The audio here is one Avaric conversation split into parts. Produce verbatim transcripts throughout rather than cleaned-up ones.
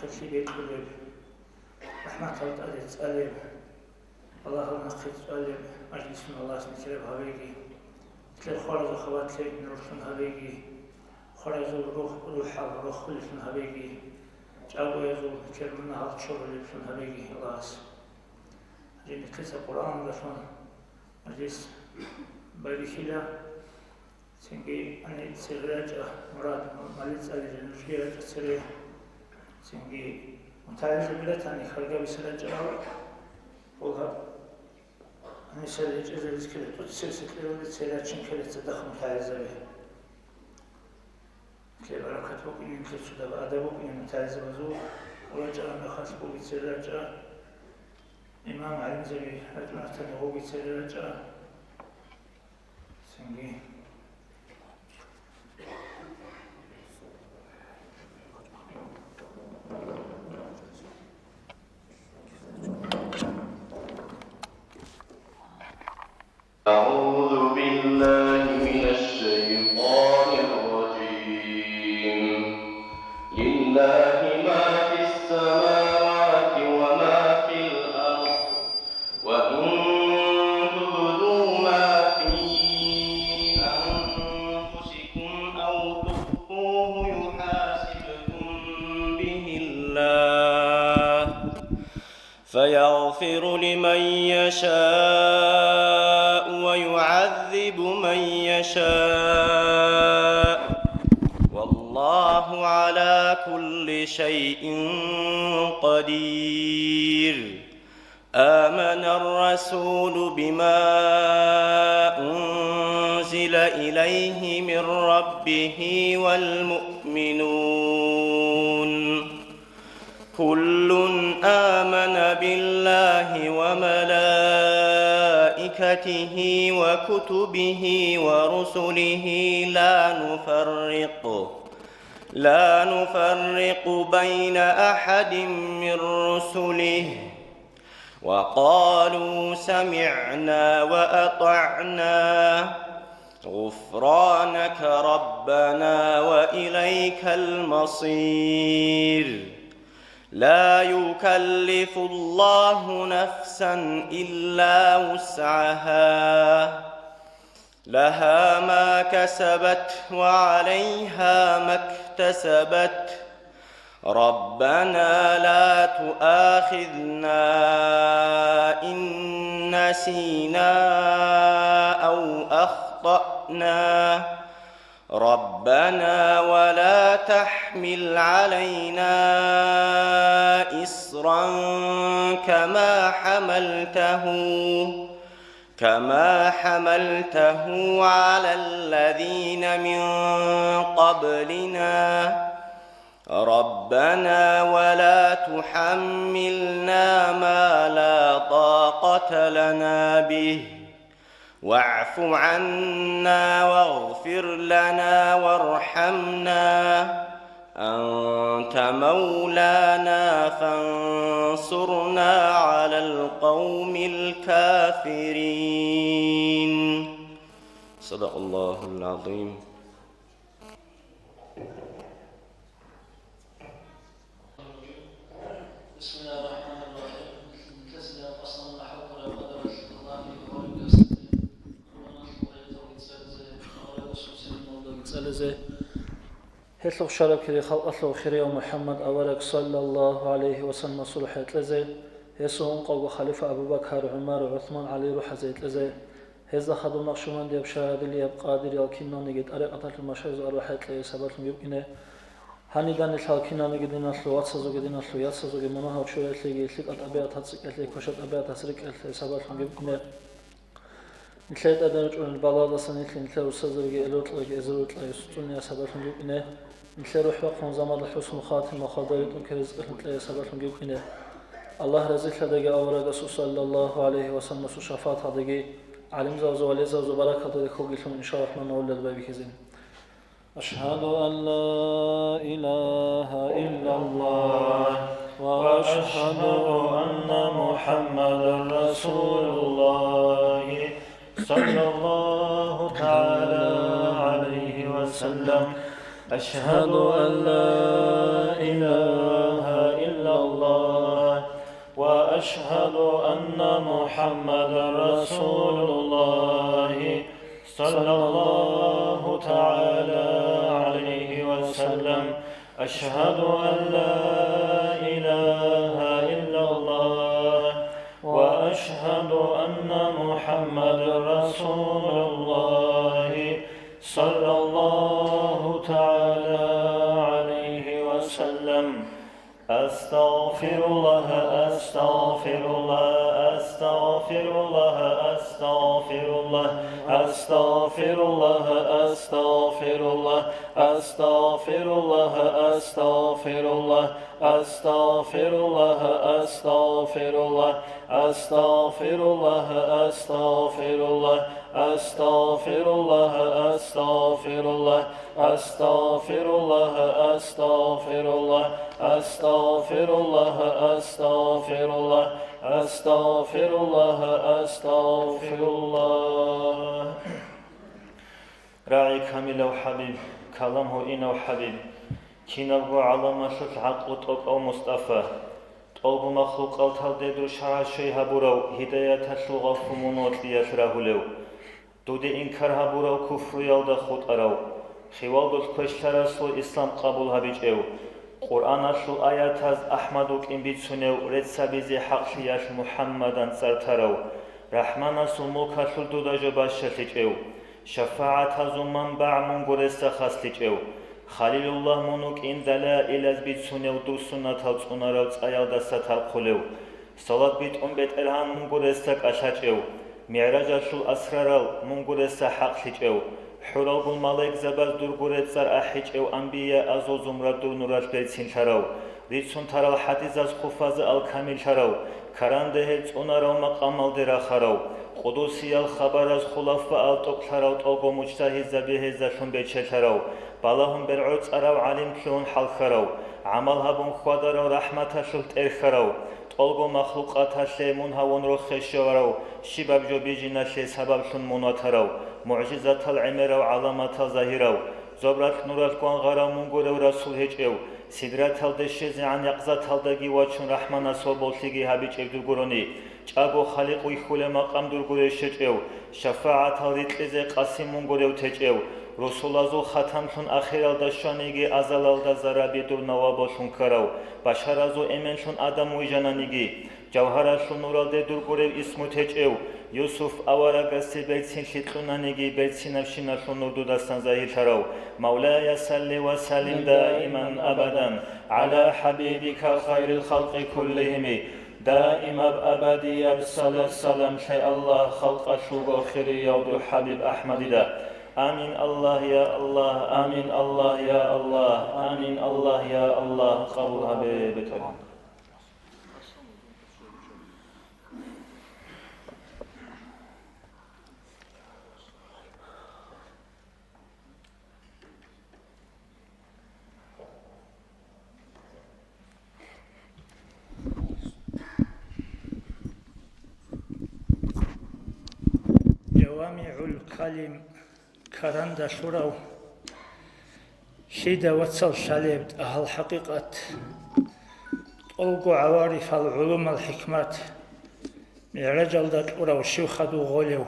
Лъи бекьулеб, рахӀматал тӀаде цӀалеб, Аллагьал нахъе цӀалеб мажлисун Аллагьас нилъераб гьабеги, нилъер хваразухъа батлеб нурлъун гьабеги, хваразул рухӀ-, рухӀал рохулелъун гьабеги, чӀагоязул нилъер мунагьал чорулеблъун гьабеги Аллагьас. Гьанже нилъеца Къуръаналдалъун мажлис байбихьила. Цинги гьаниб цере рачӀа, Мурад, Мали цӀализе нужги рачӀа цере. Цинги мутагӀилзаби ратани, хӀалгабица рачӀарал, гьеб гьаниса речӀезабизе ккела, тӀоцебесеб кьералде цере рачин ккела цадахъ мутагӀилзаби. Нилъер баракат букӀине, нилъер цо дагьаб адаб букӀине мутагӀилзабазул, рачӀараб мехалъ бугеб цере рачӀа, имам гӀалимзаби рачӀун ратани, гьебги цере рачӀа. Цинги. أعوذ بالله من الشيطان الرجيم. لله ما في السماوات وما في الأرض. وإن تبدوا ما في أنفسكم أو تخفوه يحاسبكم به الله، فيغفر لمن يشاء ويعذب من يشاء، والله على كل شيء قدير. آمن الرسول بما أنزل إليه من ربه والمؤمنون، كل آمن بالله وملائكته وكتبه ورسله لا نفرق، لا نفرق بين أحد من رسله، وقالوا سمعنا وأطعنا، غفرانك ربنا وإليك المصير. لا يكلف الله نفسا إلا وسعها، لها ما كسبت وعليها ما اكتسبت، ربنا لا تؤاخذنا إن نسينا أو أخطأنا، ربنا ولا تحمل علينا إصرا كما حملته، كما حملته على الذين من قبلنا، ربنا ولا تحملنا ما لا طاقة لنا به، واعف عنا واغفر لنا وارحمنا، أنت مولانا فانصرنا على القوم الكافرين. صدق الله العظيم. بسم الله الرحمن الرحيم. Гьелъухъ шараб кири халкъалъул хирияв МухӀаммад авараг саллаллагьу гӀалайгьи ва салламасул рухӀ кьезе, гьесул ункъавго халифа Абу Бакар, ГӀумар, ГӀусман, ГӀали рухӀазе кьезе, гьезда хадуб накъшубандияб, шагьадилияб, къадириял киналниги тӀарикъаталъул машайзул арвахӀ кьей сабаблъун букӀине. Гьанида нилъ киналниги диналъул вацазулги диналъул яцазулги мунагьал чураялъеги, лъикӀал тӀабигӀатал цӀикӀкӀалъе, квешал тӀабигӀатал рикӀкӀалъе сабаблъун букӀине. Нилъер тӀаде рачӀунел балагьалдаса нилъ нилъер устазабиги, элоркьайги, эзарукьайги суцӀуней сабаблъун букӀине. Нилъер рухӀ бахъун заманда хӀусну хатима, хвалда ритӀун ккезе ризкъи кьей сабаблъун букӀине. Аллагь разилъадаги аварагасул саллаллагьу гӀалайгьи ва салламасул шафагӀаталдаги, гӀалимзабазул ва лезабазул баракаталда хьулги лъун, иншаллагь, рахӀман, авлиял байбихьизин. أشهد أن لا إله إلا الله وأشهد أن محمدا رسول الله صلى الله تعالى عليه وسلم. أشهد أن لا إله أشهد أن محمدا رسول الله صلى الله تعالى عليه وسلم. أشهد أن لا إله إلا الله وأشهد أن محمدا رسول الله صلى الله تعالى عليه وسلم. أستغفر الله، أستغفر الله، أستغفر الله، أستغفر الله، أستغفر الله، أستغفر الله، أستغفر الله، أستغفر الله، أستغفر الله، أستغفر الله، أستغفر الله، أستغفر الله، أستغفر الله، أستغفر الله، أستغفر الله، أستغفر الله، أستغفر الله، أستغفر الله، أستغفر الله، أستغفر الله. РагӀи камилав ХӀабиб, калам гьуинав ХӀабиб, кинабго гӀаламалъулъ гӀакълу тӀокӀав Мустафа, тӀолго махлукъаталде дур шагьарщай гьабурав, гьидаяталъул гъафу мун вокьиялъ рагьулев. Дуде инкар гьабурав, куфруялда хутӀарав, хивалдулъ квешлъарасул ислам къабул гьабичӀев, Къуръаналъул аятаз АхӀмад вукӀин бицунев, рецц гьабизе хӀакълъиялъ МухӀаммадан цӀар тарав, РахӀманасул мулкалъулъ дуда жо бащалъичӀев, шафагӀатазул манбагӀ мун гуресда хаслъичӀев, Халилуллагь мун вукӀин далаилаз бицунев, дур суннатал цӀунарав, цӀаялдаса талхъулев, салат битӀун БетӀергьан мун гуресда кӀалъачӀев, МигӀражалъул асрарал мун гуресда хӀакълъичӀев, хӀуралгун малаикзабаз дур гурецӀар ахӀичӀев, анбияазул зумра дур нуралъ берцинлъарав, рицун тарал хӀадизаз хъуфазаал камиллъарав, каранде гьел цӀунарав макъамалде рахарав, къудусиял хабараз хулафаал тӀокӀлъарав, тӀолго мужтагьидзаби гьезалъун бечелъарав, балагьун бергӀоцӀарав, гӀалимлъун хӀалхьарав, гӀамал гьабун хьвадарав, рахӀматалъулъ тӀерхьарав, тӀолго махлукъаталъе мун гьавун рохе щварав, щибаб жо бижиналъе сабаблъун мун ватарав, мугӀжизатал гӀемерав, гӀаламатал загьирав, зобралъ нуралъ гвангъарав мун гурев расул гьечӀев, сидраталде щвезегӀан якъзаталдаги вачун РахӀманас ва болъиги гьабичӀеб дур гурони, чӀаго Халикъ вихьулеб макъам дур гурей щвечӀев, шафагӀатал рикьизе къасим мун гурев течӀев, русулазул хатамлъун ахиралда щваниги азалалда зараби дур навабаллъун ккарав, башаразул эменлъун Адам вижананиги, жавгьаралъул нуралде дур гурев исму течӀев, Юсуф аварагасде берцинлъи кьунаниги, берцинабщиналъул нур дудасан загьирлъарав, Мавлая, салли ва саллим даиман абадан гӀала хӀабибика хайрил халкъи куллигьими. Даимаб абадияб салат-салам лъе, Аллагь, халкъалъулго хирияв дур ХӀабиб АхӀмадида. Амин, Аллагь, я Аллагь, амин, Аллагь, я Аллагь, амин, Аллагь, я Аллагь, къабул гьабе, БетӀергьан. ЖавамигӀул калим каранда лъурав, лъида вацал лъалеб тӀагьал хӀакъикъат, тӀолго гӀаварифал гӀулумал хӀикмат, МигӀражалда кьурав щив хадув гъолев.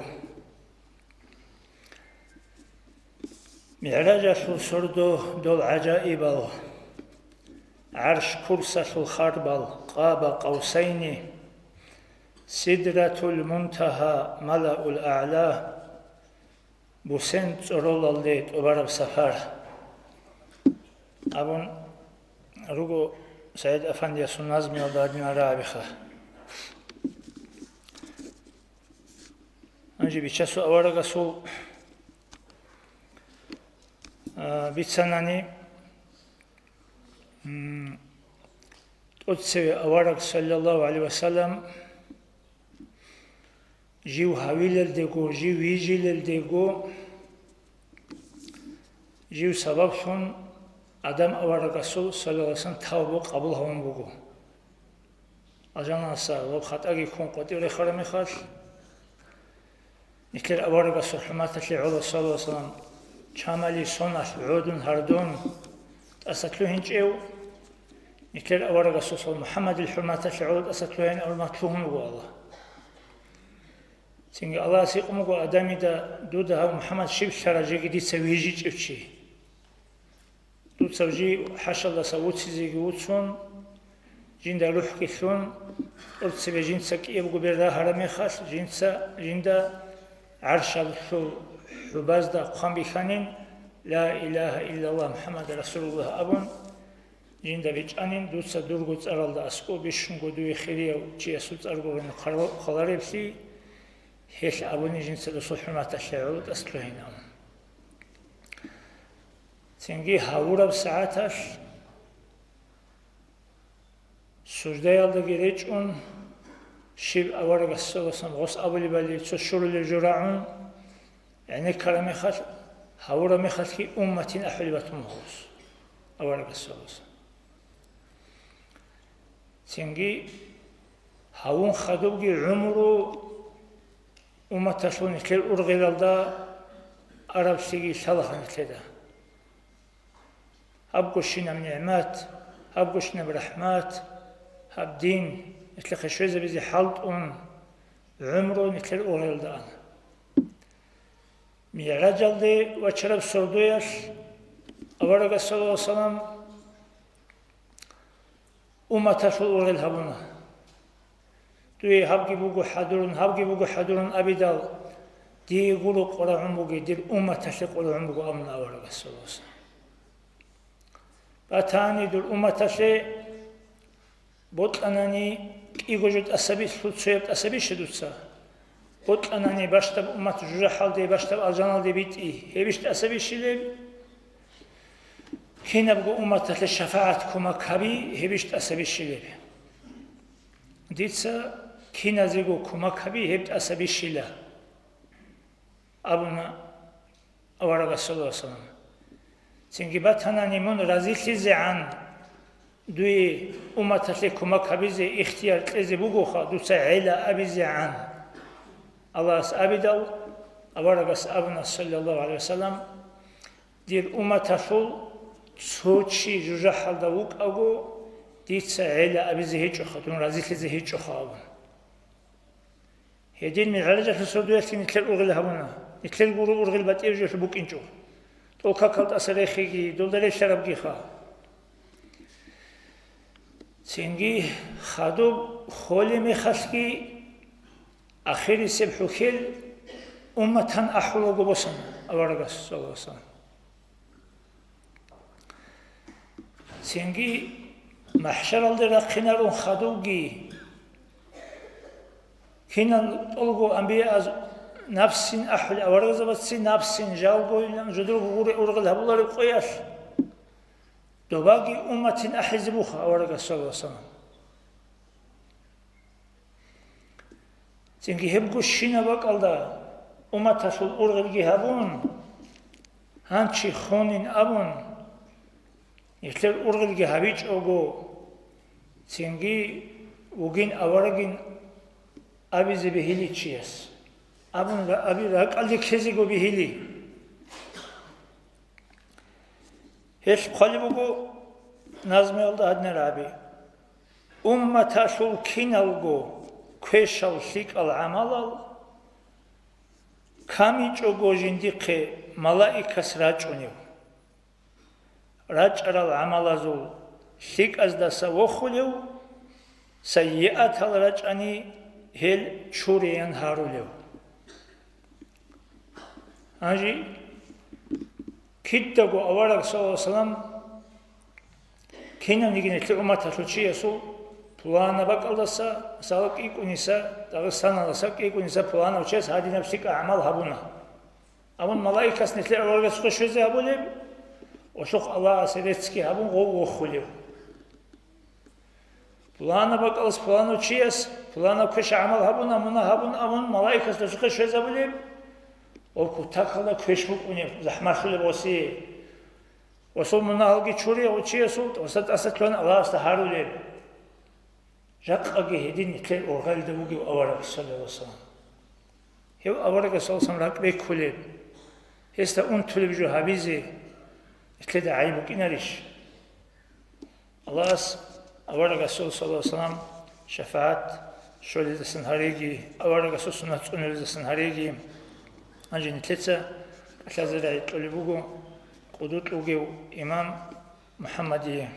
МигӀражалъул сордо дол гӀажаибал, гӀарш курсалъул харбал, Къаба Къавсайни, Сидратул Мунтагьа, Малаул АгӀла, бусен цӀоролалде тӀубараб сапар абун руго СагӀид Афандиясул назмиялда гьадинал рагӀабиха. Гьанже Бичасул аварагасул, а, бицанани, м, тӀоцеве авараг, саллаллагьу гӀалайгьи вассалам, жив гьавилелдего, жив вижилелдего, жив сабаблъун Адам аварагасул, саллаллагьу гӀалайгьи вассалам, тавбу къабул гьавун буго. Алжаналдаса ва хатӀаги ккун къватӀив рехараб мехалъ, нилъер аварагасул хӀурматалъе гӀоло, саллаллагьу гӀалайгьи вассалам, чамали соналъ гӀодун гьардун тӀаса лъугьинчӀев, Нилъер аварагасул МухӀаммадил хӀурматалъе гӀоло тӀаса лъугьайин абураб мат лъугьун вуго Аллагь. Цинги Аллагьас гьикъун буго Адамида: «Дуда гьав МухӀаммад щиб лъарав жеги дица вижичӀев чи? Дуца жий хӀашалдаса вуцизеги вуцун, жинда рухӀги лъун, тӀоцебе жинца кӀиябго бер рагьараб мехалъ, жинца жинда гӀаршалъул хӀубазда хъван бихьанин, Ла илагьа иллаллагь МухӀаммад расулуллагь абун, жинда бичӀчӀанин, дуца дурго цӀаралда аскӀоб бищунго дуе хирияв чиясул цӀар гурони хъвалареблъи, гьелъ абуни жинца досул хӀурматалъе гӀоло тӀаса лъугьайин», – абун. Цинги гьавураб сагӀаталъ суждаялдаги речӀун, щиб аварагас саллаллагьу гӀалайгьи ва саллам гъос абулебали цо щурулеб жо рагӀун, гӀенеккараб мехалъ, гьавураб мехалъги умматин ахӀулеб батун буго гъос аварагас саллаллагьу гӀалайгьи ва саллам. Цинги гьавун хадубги гӀумру умматалъул нилъер ургъелалда араблъиги лъалаха нилъеда. Гьабгощинаб нигӀмат, гьабгощинаб рахӀмат, гьаб дин нилъехъе щвезабизе хӀалтӀун, гӀумру нилъер ургъелалда ана. МигӀражалде вачараб сордоялъ аварагас саллаллагьу гӀалайгьи ва саллам умматалъул ургъел гьабуна. Дуе гьабги буго хӀадурун, гьабги буго хӀадурун абидал, дие гуро къварагӀун бугеб, дир умматалъе къварагӀун буго абуна аварагас саллаллагьу гӀалайгьи ва саллам. Батани дур умматалъе, бокьанани кӀиго жо тӀасабилъул цояб тӀасабища дуца? Бокьанани бащдаб уммат жужахӀалде, бащдаб алжаналде битӀи, гьебищ тӀасабищилеб? Кинабго умматалъе шафагӀат кумак гьаби, гьебищ тӀасабищилеб? Дица киназего кумак гьаби, гьеб тӀасабищила, абуна аварагас саллаллагьу гӀалайгьи ва саллам. Цинги батанани мун разилъизегӀан, дуе умматалъе кумак гьабизе ихтияр кьезе бугоха, дуца гӀела абизегӀан. Аллагьас абидал, аварагас абуна, саллаллагьу гӀалайгьи ва саллам: «Дир умматалъул цо чи жужахӀалда вукӀаго, дица гӀела абизе гьечӀоха, дун разилъизе гьечӀоха», – абун. Гьедин МигӀражалъул сордоялъги нилъер ургъел гьабуна. Нилъер гуро ургъел батӀияб жоялъул букӀинчӀо. ТӀокӀаб какал тӀаса рехиги, долда релълъарабгиха. Цинги хадуб холеб мехалъги ахирисеб хӀухьел умматан ахӀулаго босана аварагас, саллаллагьу гӀалайгьи ва саллам. Цинги махӀшаралде рахъинарун хадубги, кинал тӀолго анбияз напсин ахӀулел аварагзабацин напсин жалгойилан жидерго гуре ургъел гьабулареб къоялъ, добаги умматин ахӀизе буха аварагас, саллаллагьу гӀалайгьи ва саллам. Цинги гьебгощинаб бакӀалда умматалъул ургъелги гьабун, гьанчи хунин абун, нилъер ургъелги гьабичӀого, цинги вугин аварагин абизе бегьиличияс абун ра-, аби ракӀалде ккезего бегьили. Гьелъ хъвалеб буго назмуялда гьадинаб аби: «Умматалъул киналго квешал лъикӀал гӀамалал камичӀого жиндихъе малаикас рачӀунев, рачӀарал гӀамалазул лъикӀаздаса вохулев, сайиатал рачӀани гьел чуриян гьарулев». Гьанже кидаго авараг, саллаллагьу гӀалайгьи ва саллам, кинавниги нилъер умматалъул чиясул пуланаб бакӀалдаса, масала, кӀикӀуниса, Дагъистаналдаса кӀикӀуниса пуланав чияс гьадинаб лъикӀаб гӀамал гьабуна. Амма малаикас нилъер аварагасухъе щвезе гьабулеб, гъолъухъ Аллагьасе реццги гьабун гъов вохулев. Пуланаб бакӀалас пуланав чияс пуланаб квеша гӀамал гьабуна, мунагь гьабун абун, малаикас досухъе щвезабулеб, ва кутакалда квеш букӀунеб, захӀмалъулеб гъосие. Ва цо мунагьалги чурияв чиясул, ва цо тӀаса лъугьан Аллагьасда гьарулеб. Жакъаги гьедин нилъер ургъелда вугев авараг, саллаллагьу гӀалайгьи ва саллам. Гьев аварагас, саллаллагьу гӀалайгьи ва саллам, ракӀ беккулеб, гьесда унтулеб жо гьабизе нилъеда гӀайиб букӀинарищ? Аллагьас Аварагасул саллаллагьу гӀалайгьи ва саллам шафагӀат щолелдасан гьариги, аварагасул суннат цӀунулелдасан гьариги. Гьанже нилъеца кӀалъазе рагӀи кьолеб буго къудут вугев имам МухӀаммадие.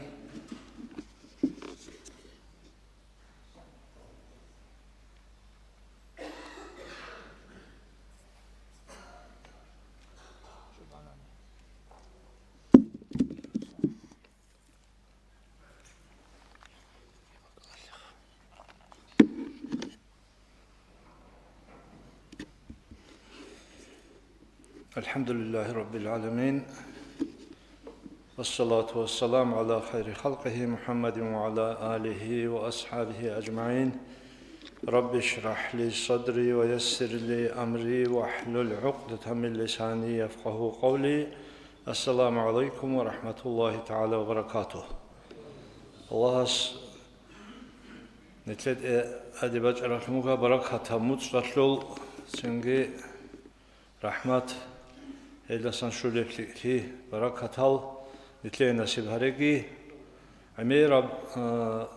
الحمد لله رب العالمين. والصلاة والسلام على خير خلقه محمد وعلى آله وأصحابه أجمعين. رب اشرح لي صدري ويسر لي أمري واحلل عقدة من لساني يفقهوا قولي. السلام عليكم ورحمة الله تعالى وبركاته. Аллагьас нилъеда тӀаде бачӀаралъун буго баракатаб муцӀалъул, цинги рахӀмат, гьелдасан щолеблъи баракатал нилъее насиб гьареги. ГӀемераб, а,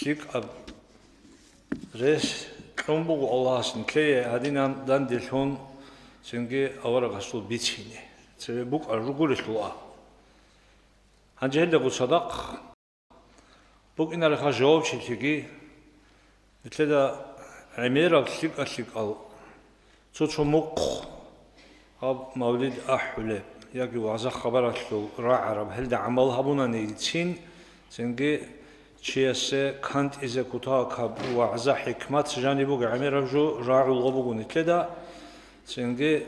лъикӀаб рес кьун буго Аллагьас нилъее гьадинан данделъун, цинги аварагасул бицине. Цеве букӀараб ругурелъул а. Гьанже гьелдаго цадахъ букӀинарехъа жавабчилъиги, нилъеда гӀемераб лъикӀа-лъикӀал цо-цо мухъ гьаб мавлид ахӀулеб яги вагӀза-хабаралъул рагӀараб гьелда гӀамал гьабунанигицин, цинги чиясе кантӀизе кутакаб вагӀза-хӀикмат жаниб буго гӀемераб жо рагӀулгъо буго нилъеда, цинги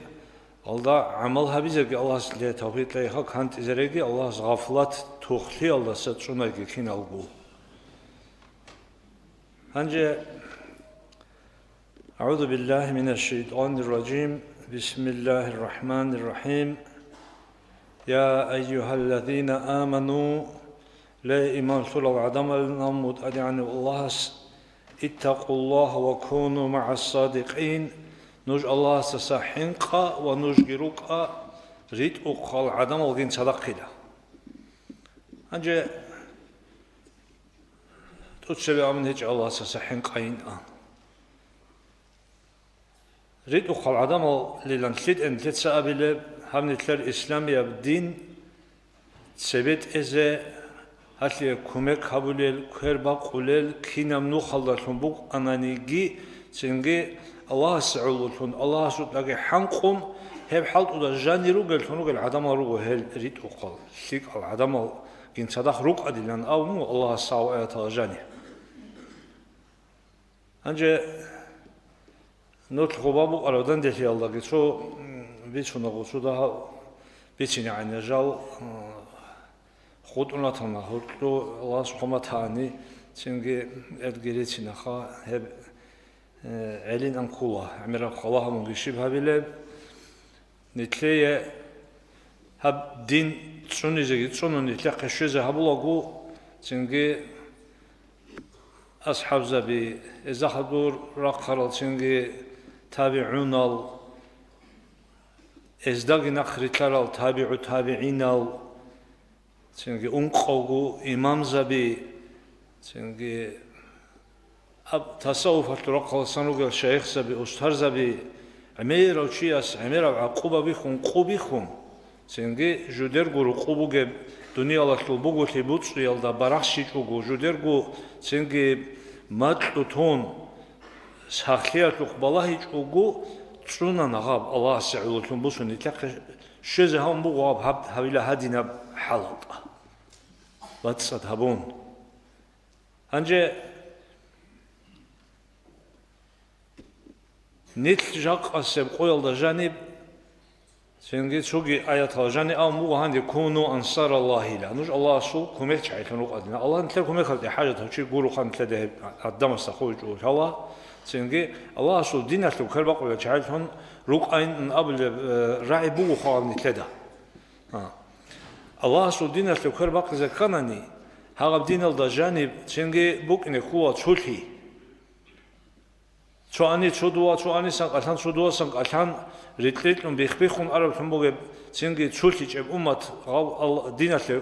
Алда гӀамал гьабизеги Аллагьас лъе тавфикъ кьейха, кантӀизареги Аллагьас гъафлат тухлъиялдаса цӀунаги киналго. Гьанже, أعوذ بالله من الشيطان الرجيم. بسم الله الرحمن الرحيم. يا أيها الذين آمنوا, ле, иман лъурал гӀадамал, мутӀигӀанав Аллагьас, اتقوا الله وكونوا مع الصادقين, нуж Аллагьасдаса хӀинкъа ва нужги рукӀа ритӀухъал гӀадамалгин цадахъила. Гьанже тӀоцебе абун гьечӀо Аллагьасдаса хӀинкъайин ан. РитӀухъал гӀадамалилан лъитӀен лъица абилеб, гьаб нилъер исламияб дин цебетӀезе, гьалъие кумек гьабулел, квер бакъулел кинаб нухалдалъун букӀананиги, цинги Аллагьасе гӀололъун, Аллагьасукьаги хӀанкъун, гьеб хӀалтӀуда жанир ругеллъун ругел гӀадамал руго гьел ритӀухъал, лъикӀал гӀадамалгин цадахъ рукӀадилан абун Аллагьас гьав аяталда жанир. Гьанже нух хъуба букӀараб данделъиялдаги цо, м, бицунаго цо дагьаб бицинегӀан жал, м, хутӀун ратана гьоркьу Аллагьас хъуматани, цинги элги рицинаха гьеб, э, гӀелин анкула, гӀемераб хъала гьабунги щиб гьабилеб? Нилъее гьаб дин цӀунизеги цӀунун нилъехъе щвезе гьабулаго, цинги асхӀабзаби, эзда хадур рахъарал, цинги табигӀунал, эздаги нахъ рилълъарал табигӀу табигӀинал, цинги ункъавго имамзаби, цинги аб-, тасаввуфалъул рахъаласан ругел шайихзаби, устарзаби, гӀемерав чияс гӀемераб гӀакъуба бихьун, къу бихьун, цинги жудерго рукъу бугеб дуниялалъул буголъи буцӀцӀуялда барахщичӀого, жудерго цинги макьу тун, сахлъиялъухъ балагьичӀого цӀунана гьаб Аллагьасе гӀололъун бусун нилъехъе щвезе гьавун буго гьаб, гьаб гьавила гьадинаб хӀалалда. БацӀцӀад гьабун. Гьанже нилъ жакъасеб къоялда жаниб, цинги цоги аятал жаниб абун буго гьанде: «Куну ансараллагьила», нуж Аллагьасул кумекчагӀилъун рукӀадина. Аллагь нилъер кумекалде хӀажатав чи гуроха нилъеда гьеб гӀадамасда хъувичӀого лъала, цинги Аллагьасул диналъул квербакъулел чагӀилъун рукӀайин абулеб, э, рагӀи буго хъвагьаб нилъеда. А. Аллагьасул диналъе квер бакъизе кканани, гьагъаб диналда жаниб цинги букӀине ккола цолъи. Цо ани цо дова, цо анисан кӀалъан, цо довасан кӀалъан рикь-рикьун бих-биххун араблъун бугеб, цинги цолъичӀеб уммат гьав Алла-, диналъе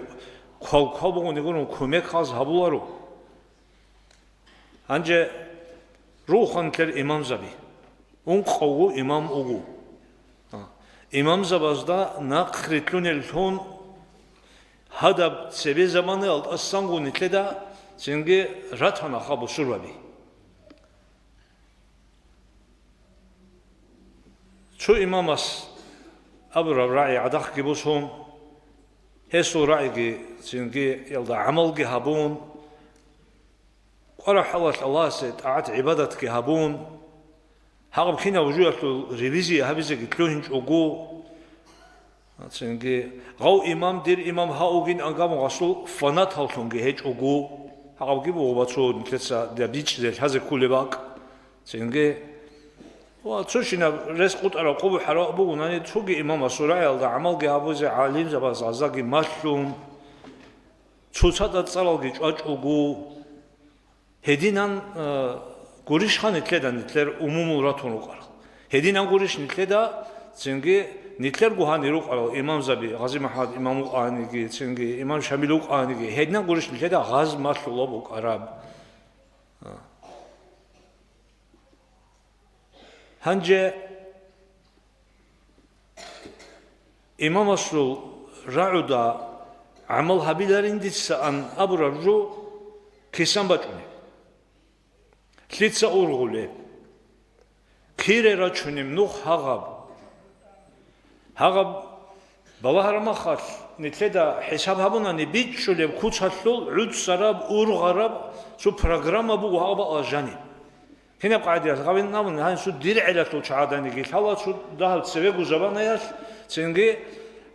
квал-квал бугони гурун кумек гьаз гьабуларо. Гьанже руханлъер имамзаби, ункъавго имам уго. А, имамзабазда нахърилълъунеллъун гьадаб цебе заманаялда тӀасанго нилъеда цинги ратана хабусурбаби. Цо имамас абураб рагӀи гӀадахъги босун, гьесул рагӀиги цинги ялда гӀамалги гьабун, къварахӀалалъ Аллагьасе тӀагӀат-гӀибадатги гьабун, гьагъаб кинаб жоялъул ревизия гьабизеги лъугьинчӀого, цинги гъав имам, дир имам гьавугин ангамун гъасул фанаталлъунги гьечӀого, гьагъабги буго бацо нилъеца дабичӀзе лъазе кколеб бакӀ. Цинги ва цо щинаб рес къутӀараб къубу-хӀараваъ бугонани, цоги имамасул рагӀиялда гӀамалги гьабузе гӀалимзабаз гъазаги малъун, цоцазда цӀаралги чӀвачӀого, гьединан, э, гурищха нилъеда нилъер умумул ратун рукӀарал? Гьединан гурищ нилъеда цинги нилъерго гьанир рукӀарал имамзаби, Гъази МухӀаммад имам вукӀаниги, цинги имам Шамил вукӀаниги, гьединан гурищ нилъеда гъаз малъулаб букӀараб? Гьанже имамасул рагӀуда гӀамал гьабиларин дица ан абураб жо кисан бачӀунеб. Лъица ургъулеб? Кире рачунеб нух гьагъаб? Гьагъаб балагьараб махалъ, нилъеда хӀисаб гьабунани бичӀчӀулеб куцалъул гӀуцӀараб, ургъараб цо программа буго гьаб бакӀалда жаниб. Кинаб къагӀидаялъ гьабин абун, гьанив цо дир гӀелалъул чагӀаданиги лъала, цо дагьаб цевего заманаялъ цинги,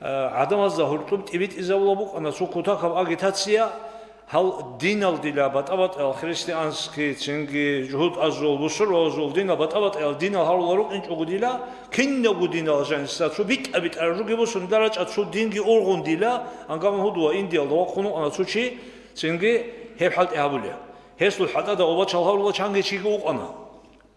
а, гӀадамазда гьоркьоб тӀибитӀизабула букӀана, цо кутакаб агитация, гьал диналдила батӀа-батӀаял христианский, цинги жугьутӀазул, бусурбабазул динал батӀа-батӀаял динал гьарула рукӀинчӀого дила, кинабго динал жаниса цо битӀа-битӀараб жуги бусун дарачӀа цо динги ургъун дила, ангамун гьудула Индиялда вахъун вукӀана цо чи, цинги гьеб хӀалтӀи гьабулеб. Гьесул хӀатӀада гъобачал гьарула чанги чиги вукӀана.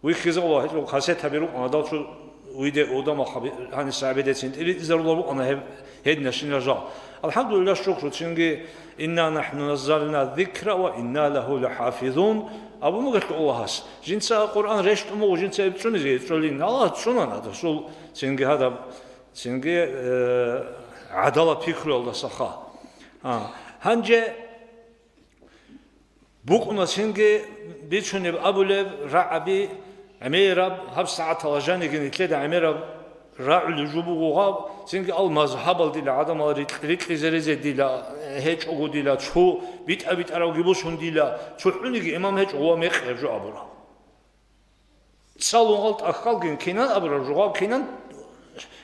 Вихьизавула гьечӀо кассетаби рукӀана, дал цо уйде удама хаби-, гьаниса гӀебедецин тӀибитӀизарула рукӀана гьеб гьединашин ражал. АлхӀамдулиллагь, шукру, цинги, «Инна нахӀну наззална зикра ва инна лаху лахӀафизун», абун бугелъул Аллагьас. Жинца Къуръан рещтӀун буго, жинца гьеб цӀунизе цӀолин. Аллагьас цӀунана, Расул, цинги гьадаб, цинги, э, гӀадала пикруялдасаха. А, гьанже БукӀуна цинги бицунеб абулеб рагӀаби гӀемераб, гьаб сагӀатала жаниги нилъеда гӀемераб рагӀулеб жо буго гьаб, цинги ал мазгьабал дила гӀадамал рикь-, рикьизе резе дила гьечӀого дила, цо битӀа-битӀаравги бусун дила, цохӀониги имам гьечӀо ва мекъ гьеб жо абураб. ЦӀалугъал тӀахьалгин кинан абураб жугъал кинан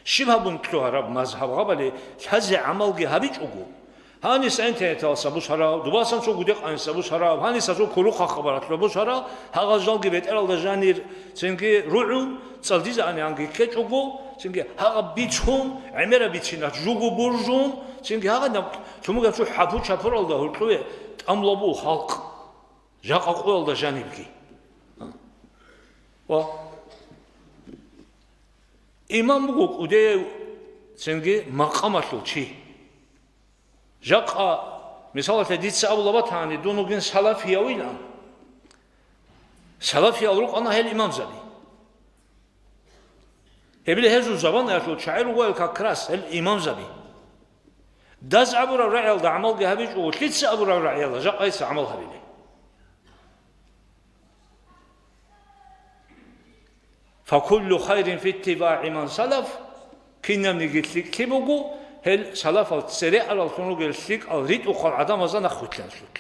щиб гьабун лъугьараб мазгьаб гьабали лъазе гӀамалги гьабичӀого. Гьаниса интернеталъ сабус гьарав, дубасан цо гудекъанин сабус гьарав, гьаниса цо кулухъа хабаралъ сабус гьарав, гьагъал жалги бетӀералда жанир цинги ругӀун, цӀалдизаани анги ккечӀого, цинги гьагъаб бицун, гӀемераб бицина жуго буржун, цинги гьагъадаб цумугаб цо хӀапу-чапуралда гьоркьове тӀамулабу халкъ. Жакъа къоялда жанибги. Ва имам буго кӀудияв цинги макъамалъул чи. Жакъа, мисалалъе, дица абула батани, дун вугин салафиявилан. Салафиял рукӀана гьел имамзаби. Гьебила гьезул заманаялъул чагӀи ругоял как раз гьел имамзаби. Даз абураб рагӀиялда гӀамалги гьабичӀого, лъица абураб рагӀиялда жакъайца гӀамал гьабилеб? «Факуллу хайрин фи иттибагӀи ман салаф», кинабниги лъикӀлъи буго, гьел салафал цере араллъун ругел лъикӀал ритӀухъал гӀадамазда нахъвилълъиялъулъ.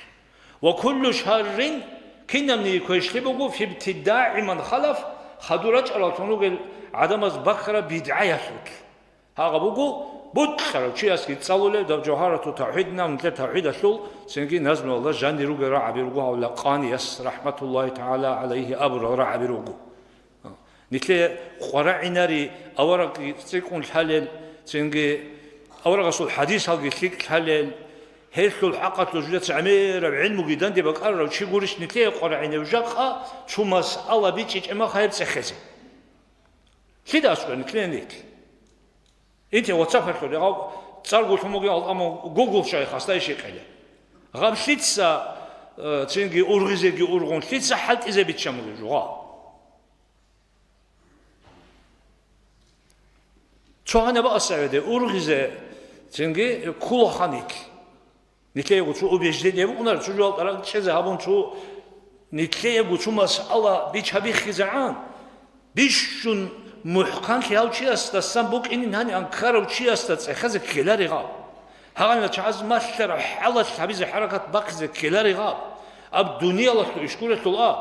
«Ва куллу шаррин», кинабниги квешлъи буго, «фи ибтидагӀи ман халаф», хадур рачӀараллъун ругел гӀадамаз бахъараб бидгӀаялъулъ. Гьагъа буго бутӀарав чиясги цӀалулеб даб Жавгьарату тавхӀид, нилъер тавхӀидалъул цинги назмуялда жанир ругел рагӀаби руго гьавла къанияс, рахӀматуллагьи тагӀала гӀалайгьи, абурал рагӀаби руго. Нилъее къварагӀинари авараг цӀикӀкӀун лъалел, цинги аварагасул хӀадисалги лъикӀ лъалел, гьелъул хӀакъалъулъ жидеца гӀемераб гӀилмуги данде бакӀарарав чи гурищ нилъее къварагӀинев жакъа цо масъала бичӀчӀичӀеб маха гьеб цӀехезе? Лъида аскӀове нилъее нилъ? Инте WhatsApp-алъул гьав цӀарго лъун бугин ал-, амма Google шайх гьасда иш гьекъелеб. Гъаб лъица, э, цинги ургъизеги ургъун, лъица хӀалтӀизе биччан бугеб жо гъаб? Цо гьанаб асаведе ургъизе цинги кколаха нилъ. Нилъеего цо убеждение букӀунар, цо жугьал тӀаракь чӀезе гьабун, цо нилъеего цо масъала бича-биххизегӀан, бищун мухӀканлъи гьав чиясдасан букӀинин гьаниан ккарав чиясда цӀехезе ккеларигъал. Гьагъанила чагӀаз малъараб хӀалалъ гьабизе хӀаракат бахъизе ккеларигъал. Аб дуниялалъул ишкурелъул а.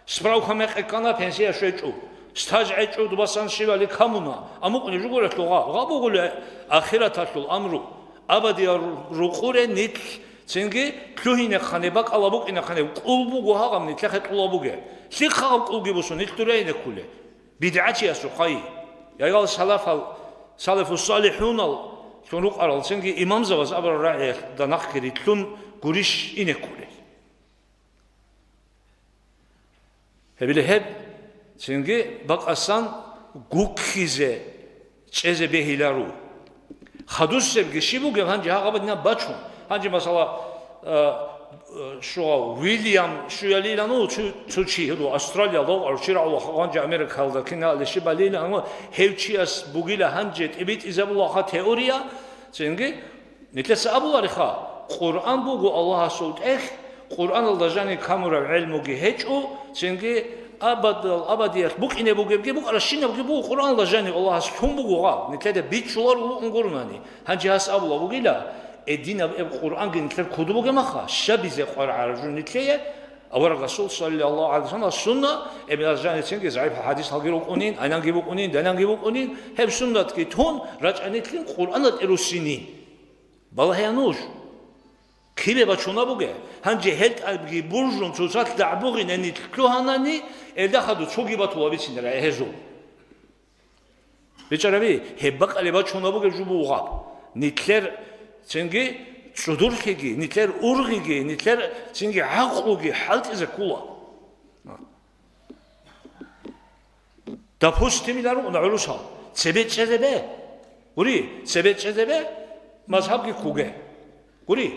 Справка мекъи ккана, пенсия щвечӀо. Стаж гӀечӀо, дубасан щивали камуна. Амукъни жугурелъул гъаб. Гъаб бугули ахираталъул амру. Абадиял рукъуре нилъ цинги лъугьинехъани, бакӀала букӀинехъани, кӀул буго гьагъаб нилъехъе кьула бугеб. Лъихъагъаб кӀулги бусун нилъ дуреине ккулеб. БидгӀачиясухъай. Ягал салафал, салафу салихӀунал лъун рукъарал цинги имамзабаз абураб рагӀиялда нахъги рилълъун гурищ ине ккулел. Гьебили гьеб цинги бакъасан гуккизе чӀезе бегьиларо. Хадусебги щиб бугеб гьанже гьагъабадинаб бачун? Гьанже, масала, э, э, щугъав, Уильям щуялилан у цу-, цу чи гьуду Австралиялда вукъарав чи рагӀула гьанже Америкалда киналде щибалилан у, гьев чияс бугила гьанже тӀибитӀизабулаха теория, цинги Нилъеца абулариха, Къуръан буго Аллагьасул тӀехь, Къуръаналда жаниб камураб гӀелмуги гьечӀо, цинги абадал абадиялъ букӀине бугебги букӀаращинабги буго Къуръаналда жаниб Аллагьас лъун буго гъаб, нилъеда бичӀчӀуларо вукӀун гурунани. Гьанже гьас абула бугила, гьединаб эб Къуръанги нилъер куду бугемаха, щабизе къваригӀараб жо нилъее, Авараг Расул, саллаллагьу гӀалайгьи вассалам, сунна, эбелалъ жаницинги загӀипал хӀадисалги рукӀунин, гӀайнанги букӀунин, дананги букӀунин, гьеб суннатги тун, рачӀанилъин Къуръаналъе руссинин. Балагьея нуж. Кибе бачуна буге? Гьанже гьел тӀадги буржун цоцалъ дагӀбугъинани лъугьанани, элда хаду цоги батула бицинара гьезул. БичӀараби, гьеб бакӀалеб бачуна бугеб жо бугъаб. Нилъер цинги цӀудурлъиги, нилъер ургъиги, нилъер цинги гӀакълуги хӀалтӀизе ккула. Допустим, ила рукӀуна гӀурусал, цебе чӀезебе. Гури, цебе чӀезебе, мазгьабги ккуге. Гури.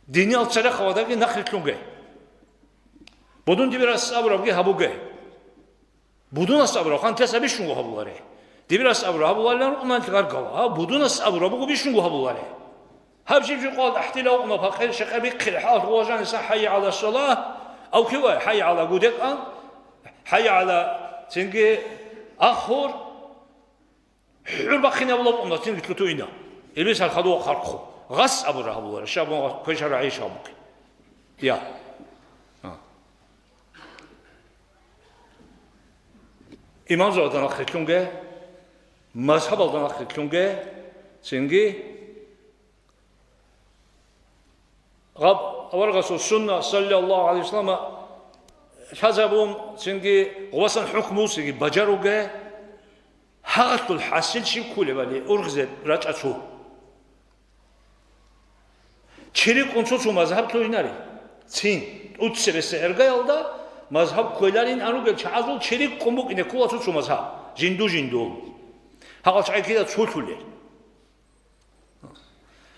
Диниял церехъабаздаги нахърилълъунге. Будун дибирас абурабги гьабуге. Будунас абураб, хантеса бищунго гьабуларе. Дибирас абураб гьабуларилан рукӀуналъ гаргал, а будунас абураб буго бищунго гьабуларе. Гьаб жиб-жиб къвал ахӀдила вукъуна пахъир, шекъа бихъил хӀал гъуажаниса хӀайя гӀала салагь, ав кивай, хӀайя гӀала гудекъан, хӀайя гӀала цинги ахур, хӀур бахъинабула вукъуна цинги лъутуина. Илбис гьал хадув хархъу. Гъас абура гьабулара, шабун квешара гӀейш гьабуки. Я. А. Имамзабазда нахърилълъунге, мазгьабалда нахърилълъунге, цинги гъаб аварагасул сунна, саллаллагьу гӀалайгьи вассалам, лъазабун, цинги гъубасан хӀукмусиги бажаруге, гьагъалъул хӀасил щиб кколебали ургъизе рачӀа цо. Чи рикӀкӀун цо-цо мазгьаб лъугьинаре. Цин, тӀуцебесеб гӀергаялда мазгьаб кквеларин аругел чагӀазул чи рикӀкӀун букӀине ккола цо-цо мазгьаб, жинду-жиндул. Гьагъал чагӀи кида цо лъулел.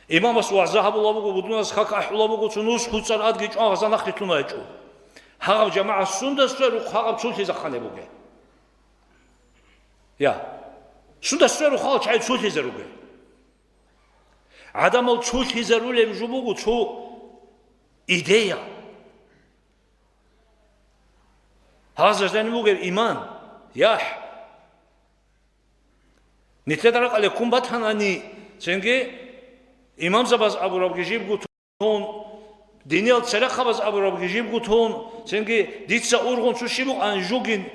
Имамас вагӀза гьабула буго, будунас как ахӀула буго, цо нус хъуцӀар адги чӀван гъаза нахърилълъуна гьечӀо. Гьагъаб жамагӀат сунда сверухъ гьагъаб цо лъизехъан бугеб? Я. Сунда сверухъ гьагъал чагӀи цо лъизе ругел? ГӀадамал цо лъизарулеб жо буго цо идея. Гьазда жаниб бугеб иман, яхӀ. Нилъеда ракӀалде ккун батанани, цинги имамзабаз абурабги жибго тун, диниял церехъабаз абурабги жибго тун, цинги дица ургъун цо щиб букӀан жугин,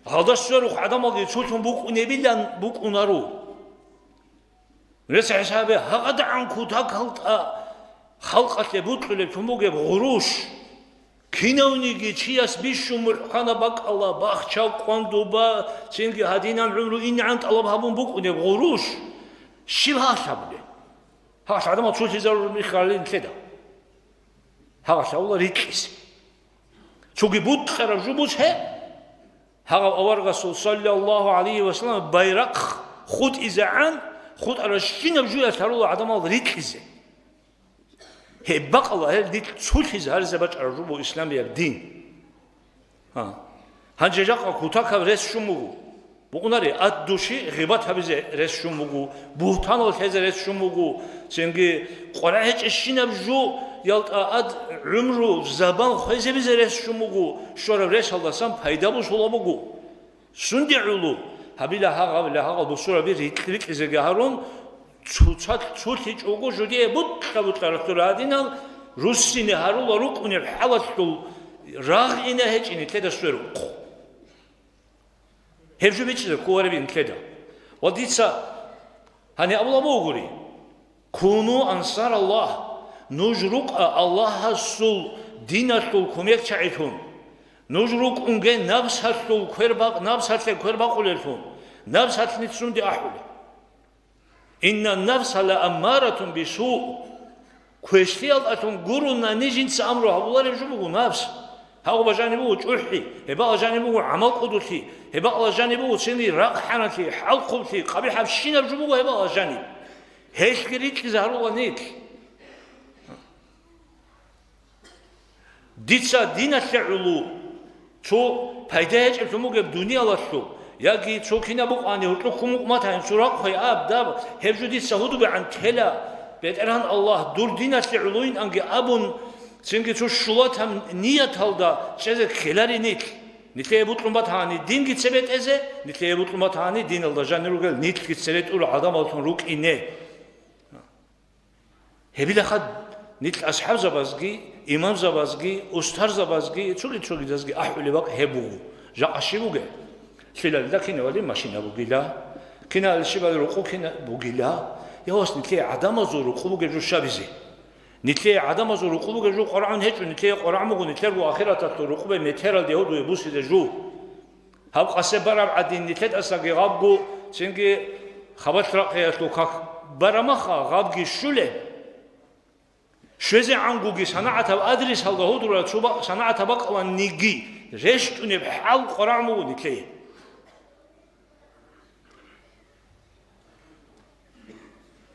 гьалда сверухъ гӀадамалги цо лъун букӀунебилан букӀунаро. Гьес хӀисабе гьагъадагӀан кутак гьалтӀа халкъалъе букьулеб тун бугеб гъуруш. Кинавниги чияс бищун мухӀкана бакӀала, бахча, къван, дуба, цинги гьадинан гӀумру инегӀан тӀалаб гьабун букӀунеб гъуруш. Щиб гьалъ гьабулеб? Гьалъ гӀадамал цо лъизарураб михалин лъеда. Гьалъ гьавула рикьизе. Цоги бутӀараб жо буцӀ гье. Гьагъав аварагасул, саллаллагьу гӀалайгьи вассалам, байрахъ хутӀизегӀан, хутӀаращинаб жуялъ гьарула гӀадамал рикьизе. Гьеб бакъала гьел дилъ цулъизе гьаризе бачӀараб жо буго исламияб дин. Гьа. Гьанже жакъа кутакаб рес щун буго. Букъунаре, ат души гъибат гьабизе рес щун буго, бугьтанал лъезе рес щун буго, цинги къваригӀечӀебщинаб жо, ялтӀа ат гӀумру, забан хвезабизе рес щун буго, щвараб ресалдасан пайда босула буго. Сунде гӀоло, гьабила гьагъаб, гьабила гьагъаб бусураби рикь-, рикьизеги гьарун, цоцалъ цолъичӀого жудие бутӀа-бутӀа ралъура гьадинал, руссине гьарула рукӀунеб хӀалалъул рагъ ина гьечӀин нилъеда сверухъ. Гьеб жо бичӀчӀизе кколареб нилъеда. Ва дица гьаниб абула бугури: «Куну ансар Аллагь», нуж рукӀа Аллагьасул диналъул кумекчагӀилъун. Нуж рукӀунге напсалъул квербакъ-, напсалъе квербакъулеллъун, напсалъ нилъ сунде ахӀулеб. «Инна нафса ла аммаратун бису». Квешлъиялдалъун гурони жинца амру гьабулареб жо буго напс. Гьагъуба жаниб буго чӀухӀи, гьебала жаниб буго гӀамал кӀудулъи, гьебала жаниб буго цинги ракъ-хӀаналъи, хӀалхъублъи, къабихӀабщинаб жо буго гьебала жаниб. Гьелъги рикьизе гьарула нилъ. Дица диналъе гӀоло, цо пайда гьечӀеблъун бугеб дуниялалъул, яги цо кинаб букъани гьоркьоб ккун букӀ матани цо рахъ гьаб даб, гьеб жо дица гьудубегӀан тела, БетӀергьан Аллагь, дур диналъе гӀолойинанги абун, цинги цо щулатаб нияталда чӀезе ккелари нилъ. Нилъее бокьун батани динги цебетӀезе, нилъее бокьун батани диналда жанир ругел нилъги цере тӀура гӀадамаллъун рукӀине. Гьебилаха нилъ асхӀабзабазги, имамзабазги, устарзабазги, цоги-цогидазги ахӀулеб бакӀ гьеб буго. Жакъа щиб бугеб? Лъилалда кинавали машина бугила, кинал щибали рукъу кина бугила. Явас нилъее гӀадамазул рукъу бугеб жо щабизе? Нилъее гӀадамазул рукъу бугеб жо къварагӀун гьечӀо, нилъее къварагӀун буго нилъерго ахираталъул рукъубе метералде гьудуе бусизе жо. Гьаб къасе бараб гӀадин, нилъедасаги гъабго, цинги хабалъ рахъиялъул как барамаха, гъабги щулеб. ШвезегӀангоги санагӀатаб адресалда гьудура цо ба-, санагӀатаб бакӀаланиги рещтӀунеб хӀал къварагӀун буго нилъее.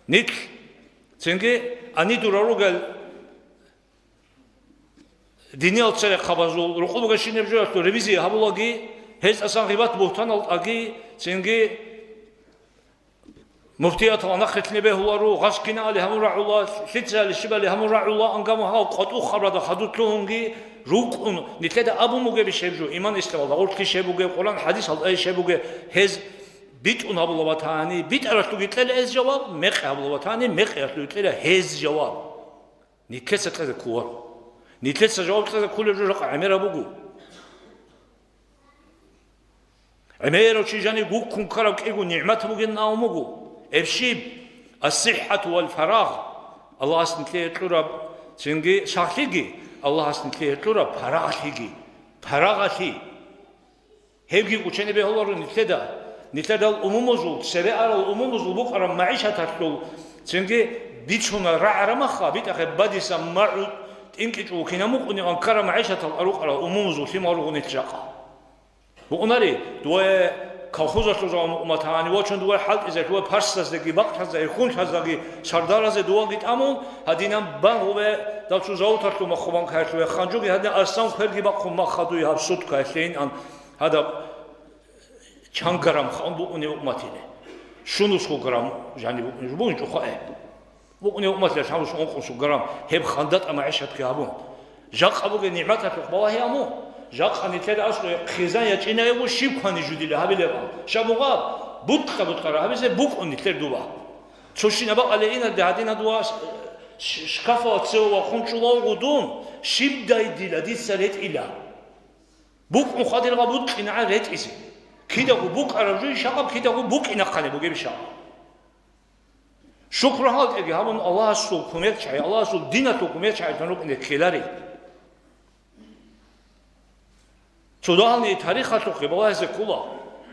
Нилъ цинги ани дура ругел диниял церехъабазул рукъу бугебщинаб жоялъул ревизия гьабулаги, гьез тӀасан гъибат-бугьтанал тӀаги, цинги муфтиятал нахъе лъине бегьуларо, гъас кинали гьамун рагӀула, лъицали щибали гьамун рагӀула, ангамо гьав къватӀухъабрада хадур лъугьунги рукӀун, нилъеда абун бугебищ гьеб жо, иман исламалда гъорлъ щиб бугеб, Къуран-хӀадисалда щиб бугеб, гьез битӀун гьабула батани, битӀаралъуги кьела гьез жаваб, мекъи гьабула батани, мекъиялъуги кьела гьез жаваб. Нилъеца кьезе кколаро. Нилъеца жаваб кьезе кколеб жо жакъа гӀемераб буго. ГӀемерав чи жанив гуккун ккараб кӀиго нигӀмат бугин абун буго. Гьеб щиб? Ас-сиххӀату вал фарагъ. Аллагьас нилъее кьураб цинги сахлъиги, Аллагьас нилъее кьураб парагълъиги. Парагълъи. Гьебги кӀочене бегьуларо нилъеда. Нилъедал умумузул, цере арал умумузул букӀараб магӀишаталъул цинги бицуна рагӀарамаха, битӀахъе бадиса магӀу тӀинкӀичӀого кинаб мукъунеб анкара магӀишатал арукъарал умумузул лъимал руго нилъ жакъа. Букъунари, дуе колхозалъул жаваб мукъуматани, вачун дуе хӀалтӀизе, дуе парсаздаги, бакълъаздаги, хунлъаздаги, сардаразе дуаги тӀамун, гьадинан бан гъуве дав цо завуталъул махху банкаялъуве ханжуги гьадин арсан кверги бахъун махха дуе гьаб суткаялъейин ан. Гьадаб чан грамм ханун букӀунеб умматине? Щунусго грамм жаниб букӀунеб жо бугин чӀухъа, э. БукӀунеб умматине лъабус ункъусу грамм. Гьеб хандатӀа магӀишатги гьабун. Жакъа бугеб нигӀматалъухъ балагьи аму. Жакъа нилъеда аслу хъизан ячӀинайго щиб квани жудила гьабилеб ам. Щаб бугъаб? БутӀа-бутӀара гьабизе букӀун нилъер дуба. Цо щинаб бакъале иналде гьадинадуа ш-, ш-, шкафала цеве вахун чӀулавго дун, щибдай дила дица ретӀила. БукӀун хадиргъа букӀинагӀан ретӀизе. Кидаго букӀараб жо ишагъаб, кидаго букӀинахъани бугеб ишагъаб. Шукру гьалтӀиги гьабун, Аллагьасул кумекчагӀи, Аллагьасул диналъул кумекчагӀилъун рукӀине ккелари. Цо дагьални тарихалъухъе балагьизе ккола.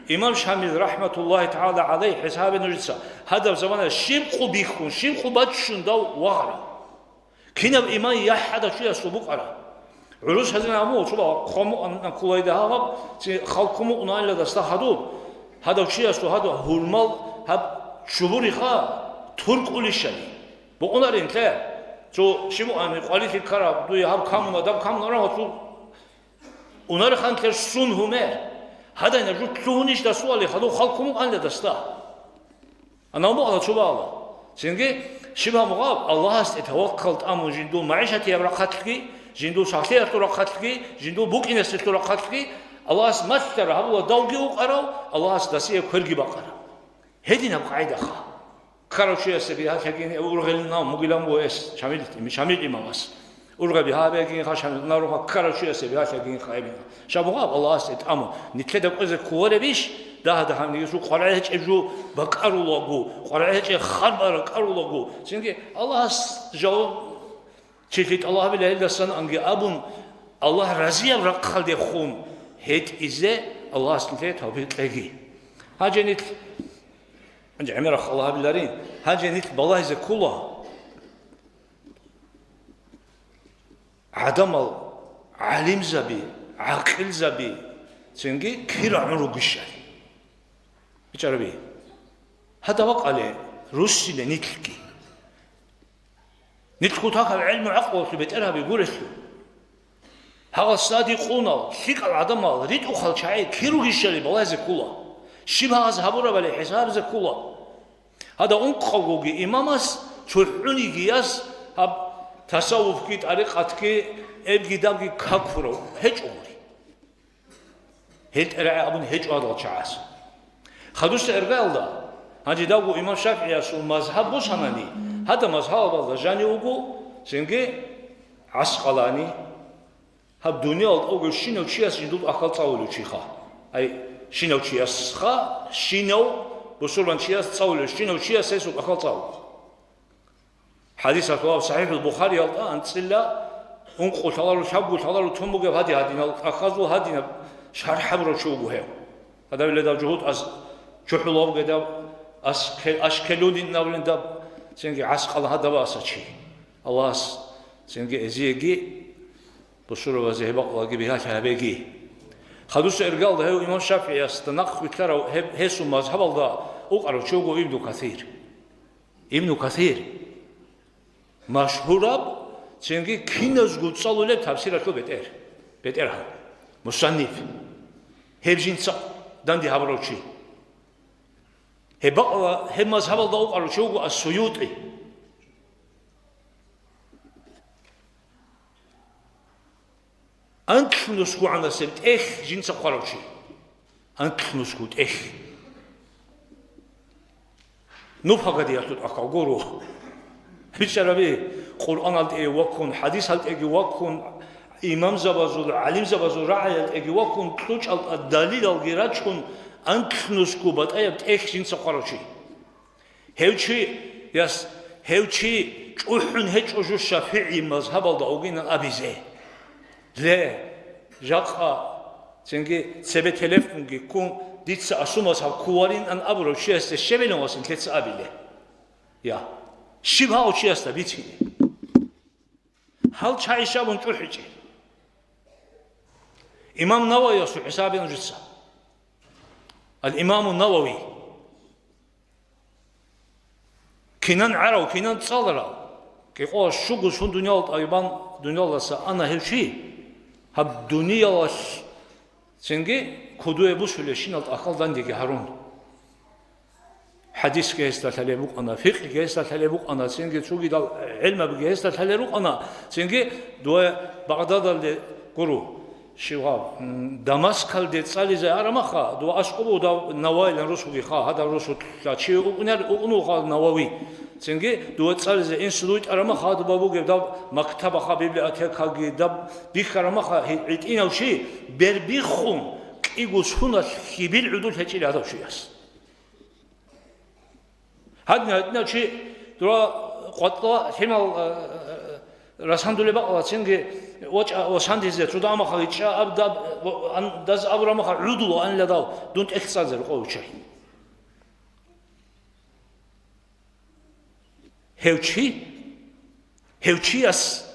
Имам Шамил, рахӀматуллагьи тагӀала гӀалайгьи, хӀисабе нужеца, гьадаб замана щиб къу бихьун, щиб къу баччун дав вагъара. Кинаб иман яхӀ гьадав чиясул букӀара? ГӀурус гьазин абу, цо бала хъван мукъана кколайда гьабаб, ци халкъ мукъунаилла дасда хадуб. Гьадав чиясул гьадаб гьурмал гьаб чубуриха туркӀулищали. Букъунарин лъе. Цо щиб мугӀани къварилъи ккараб, дуе гьаб камуна, даб камуна, рагьа цо унар ханлъер сун гьумер. Гьадайна жо лъугьунищ дасулали хадув халкъ мукъанила дасда. Анав мугӀала цо бала. Цинги щиб гьаб мугъаб, Аллагьасде таваккал тӀамун жиндул магӀишатияб рахъалъги, жиндул сахлъиялъул рахъалъги, жиндул букӀинесделъул рахъалъги, Аллагьас малъара гьабула давги укъарав, Аллагьас дасие кверги бакъарав. Гьединаб къагӀидаха. Ккарав чиясе бигьалъагин ургъелин ав мугилан ву эс Шамил, Шамил имамас. Ургъаби гьабегин ха Шамил, наруха ккарав чиясе бигьалъагин ха эбин. Шабугъаб Аллагьасде тӀаму, нитлъеда кӀвезе кколаребищ, дагьа-дагьанигесул къваригӀел гьечӀеб жо бакӀарулаго, къваригӀел гьечӀеб харбар ракӀарулаго. Цинги Аллагьас жаваб Чи лъикӀалъ гьабила гьелдасан анги абун, Аллагь разияб рахъалдехун гьетӀизе Аллагьас нилъее тавфикъ кьеги. Гьанже нилъ, гьанже гӀемерахъ Аллагь гьабиларин, гьанже нилъ балагьизе ккола гӀадамал, гӀалимзаби, гӀакъилзаби, цинги кира гӀун ругищали. БичӀараби, гьадаб бакӀале руссиле нилъги. Нилъ кутакаб гӀелму-гӀакълуялъул бетӀергьаби гурелъул. Гьагъал садикъунал, лъикӀал гӀадамал, ритӀухъал чагӀи кир ругищали балагьизе ккола. Щиб гьагъаз гьабурабали хӀисабизе ккола. Гьадаб ункъавгоги имамас, цохӀонигияс гьаб тасаввуфги, тӀарикъатги, эбги-дабги какурав гьечӀо гури. Гьел тӀерагӀи абун гьечӀо гьадал чагӀаз. Хадусда иргаялда, гьанже давго имам ШафигӀиясул мазгьаб босанани, гьадаб мазгьабалда жанив вуго, цинги ГӀаскъалани, гьаб дуниял тӀавгев щинав чияс жиндул тӀахьал цӀалулев чиха. Ай, щинав чиясха, щинав бусурман чияс цӀалулев, щинав чияс гьесул тӀахьал цӀалулев. ХӀадисалъ ва СахӀихӀул Бухариялда анцӀила ункъо лъаларо, лъабго лъаларо тун бугеб гьади-гьадинал тӀахьазул гьадинаб шархӀ гьабурав чи вуго гьев. Гьадаб илладал жугьутӀаз чухӀулав гедаб, ас-, Ашкелунин абулин даб, цинги ГӀаскъалан гьадаб аса чи. Аллагьас цинги эзиеги, бусурбабазе гьеб бакъулаги бигьалъи гьабеги. Хадуса иргалда гьев имам ШафигӀиясда нахъ вилълъарав гьеб, гьесул мазгьабалда укъарав чи вуго Ибну Касир. Ибну Касир, машгьураб, цинги киназго цӀалулеб тафсиралъул бетӀер, бетӀергьан, мусанниф, гьеб жинца данде гьабурав чи. Гьеб бакъала гьеб мазгьабалда укъарав чи вуго Ас-СуютӀи. Анкьнусго гӀанасеб тӀехь жинца хъварав чи. Анкьнусго тӀехь. Нух гьагадиялъул тӀахьал гуро. БичӀараби, Къуръаналъ тӀеги ваккун, хӀадисалъ тӀеги ваккун, имамзабазул, гӀалимзабазул рагӀаялъ тӀеги ваккун, кьучӀалда далилалги рачун, анкьнусго батӀаяб тӀехь жинца хъварав чи. Гьев чи, яс, гьев чи чӀухӀун гьечӀо жо ШафигӀи мазгьабалда вугинан абизе. Ле, жакъа, цинги цебе телефонги ккун, дица асумаз гьаб кколарин ан абурав чиясда щебилан ва синлъеца абиле. Я, щиб гьав чиясда бицине? Гьал чагӀи щабун чӀухӀичӀел. Имам Нававиясул хӀисабе нужеца. Ал-Имаму Навави. Кинан гӀарав, кинан цӀаларав. КӀикъоялда щуго сун дуниял тӀайбан, дуниялдаса ана гьев чи. Гьаб дуниялалъ цинги кодове бусулебщинал тӀахьал дандеги гьарун. ХӀадисги гьесда лъалеб букӀана, фикъги гьесда лъалеб букӀана, цинги цогидал гӀелмабги гьесда лъалел рукӀана, цинги дова Багъдадалде гуро, щивгьаб, м, Дамаскалде цӀализе арамаха, дова аскӀоб дав Нававилан росуги ха, гьадав росулъа чи укӀунар-, укӀунуха Навави. Цинги дова цӀализе институт арамаха, дова бугеб дав мактабаха, библиотекаги даб бихьарамаха, гьи-, гьитӀинав чи, бербиххун, кӀиго суналъ хьибил гӀудул гьечӀила гьадав чияс. Гьадин, гьадинав чи дура къватӀла лъимал, э, э, расандулеб бакъалацинги вачӀа ва сандизе цо дамаха гьичӀа аб даб, ва ан-, даз абурамаха гӀудуло анила дав, дун тӀехь цӀалзе рукъов виччай. Гьев чи, гьев чияс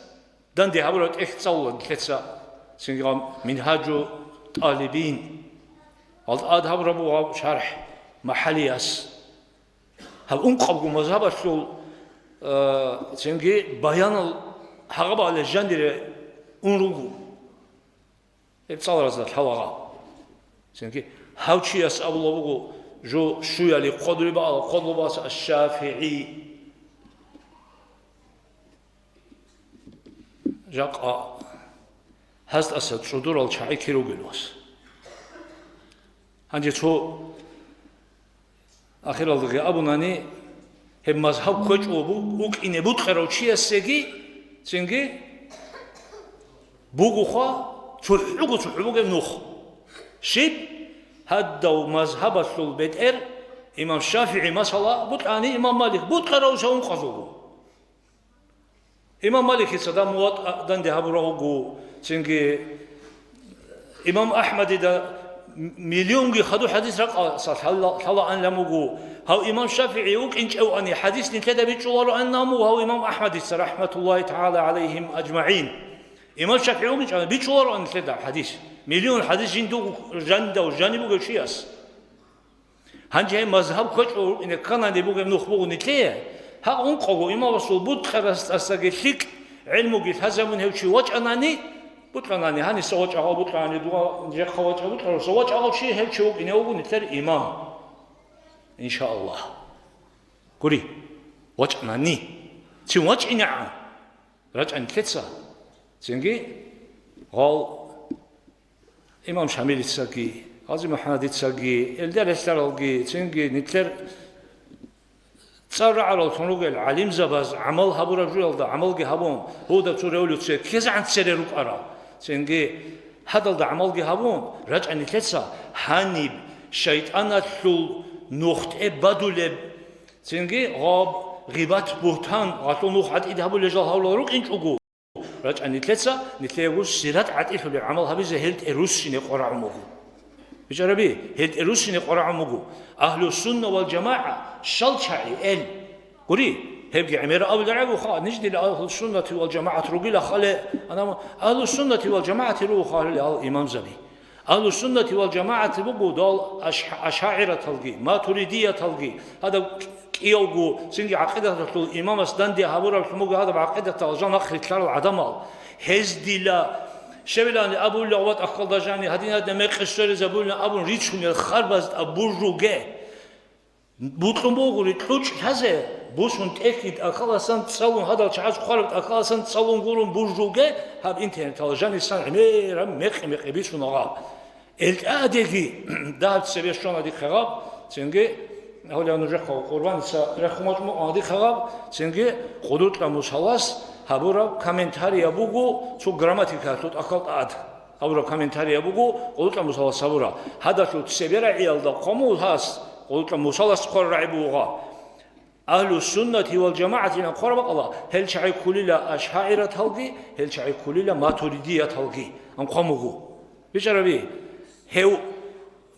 данде гьабураб тӀехь цӀалула нилъеца, цинги гьаб Мингьажу тӀалибин, гьалда ад гьабураб буго гьаб шархӀ МахӀалияс. Гьаб ункъабго мазгьабалъул а, цинги баянал гьагъаб гьале жандире ун руго. Гьеб цӀаларазда лъалагъа. Цинги гьав чияс абула буго, жо щуяли къодрибаала къодлубаса аш-ШафигӀи. Жакъа гьаздаса цӀудурал чагӀи киругел вас. Гьанже цо ахиралдаги абунани, гьеб мазгьаб кквечӀо бу-, букӀине букьарав чиясеги, цинги бугоха цохӀого цохӀо бугеб нух. Щиб? Гьадав мазгьабалъул бетӀер имам ШафигӀи, масала, букьани имам Малик, букьаравса ункъазулгун. Имам Маликица дам Муватта данде гьабурав вуго, цинги имам Ахмадида миллионги хадур хадис ракъаса лъала-, лъалаан лам вуго. Гьав имам ШафигӀи вукӀинчӀевани хадис нилъеда бичӀчӀулароан лам вуго гьав имам Ахмадица, рахӀматуллагьи тагӀала гӀалайгьим ажмагӀин. Имам ШафигӀи вукӀинчӀевани бичӀчӀулароан нилъеда хадис. Миллион хадис жиндуго жандав жаниб бугев чияс. Гьанже гьеб мазгьаб кквечӀо рукӀине кканани бугеб нух буго нилъее, гьагъ ункъого имамасул бутӀарасдасаги лъикӀ гӀелмуги лъазабун гьев чи вачӀанани, бутӀанани, гьаниса вачӀа гъав бутӀанани, дугъа жехъа вачӀа бутӀаруса вачӀа гъав чи гьев чи вукӀине вуго нилъер имам. Иншааллагь. Гури, вачӀанани. Цин вачӀинегӀан. РачӀа нилъеца. Цинги гъал Имам Шамилицаги, Гъази МухӀаммадицаги, гьелда релълъаралги, цинги нилъер цӀар рагӀараллъун ругел гӀалимзабаз гӀамал гьабураб жоялда гӀамалги гьабун, гьуда цо революция ккезегӀан цере рукӀарал, цинги гьадалда гӀамалги гьабун, рачӀа нилъеца гьаниб шайтӀаналъул нухтӀе бадулеб, цинги гъаб, гъибат, бугьтан, гъалъул нух гӀатӀид гьабулел жал гьавлал рукӀинчӀого. РачӀа нилъеца, нилъеего сират гӀатӀилъулеб гӀамал гьабизе гьелтӀе руссине къварагӀун буго. БичӀараби, гьелтӀе руссине къварагӀун буго. Агьлу-сунна вал жамагӀа, щал чагӀи, эл. Гури, гьебги гӀемера абулел гӀебуха, ниж дила агьлу-суннати вал жамагӀат ругила хале, анама агьлу-суннати вал жамагӀати руго хале ал имамзаби. Агьлу-суннати вал жамагӀат буго дол аш-, ашагӀираталги, матуридияталги, гьадаб кӀиявго цинги гӀакъидаталъул имамас данде гьабураб лъумуги гьадаб гӀакъидатал жал нахърилълъарал гӀадамал. Гьез дила, щевелани абулла ва тӀахьалда жани, гьадин гьадин мекъи сверизабулна абун ричунел харбазда буржуге. Букьун бугури кьучӀ лъазе, бусун тӀехьги тӀахьаласан цӀалун, гьадал чагӀаз хъвараб тӀахьаласан цӀалун гурун буржуге, гьаб интернетал жанисан гӀемераб мекъи-мекъи бицуна гъаб. ГьелтӀадеги дагьаб цебе щвана дихъе гъаб, цинги, гьавлия нужехъа Къурбаница рехун вачӀун вукӀана дихъе гъаб, цинги Къудуртла Мусалас гьабураб комментарияб буго цо грамматикалъул тӀахьал тӀад. Гьабураб комментарияб буго Къудуртла Мусалас гьабураб. Гьадалъул цебе рагӀиялда хъвамул гьас, Къудуртла Мусалас хъвараб рагӀи буго гъаб. Агьлу-суннати вал жамагӀатилан хъвараб бакӀалда, гьел чагӀи кколила ашгӀарияталги, гьел чагӀи кколила матуридияталги анхъван буго. БичӀараби, гьев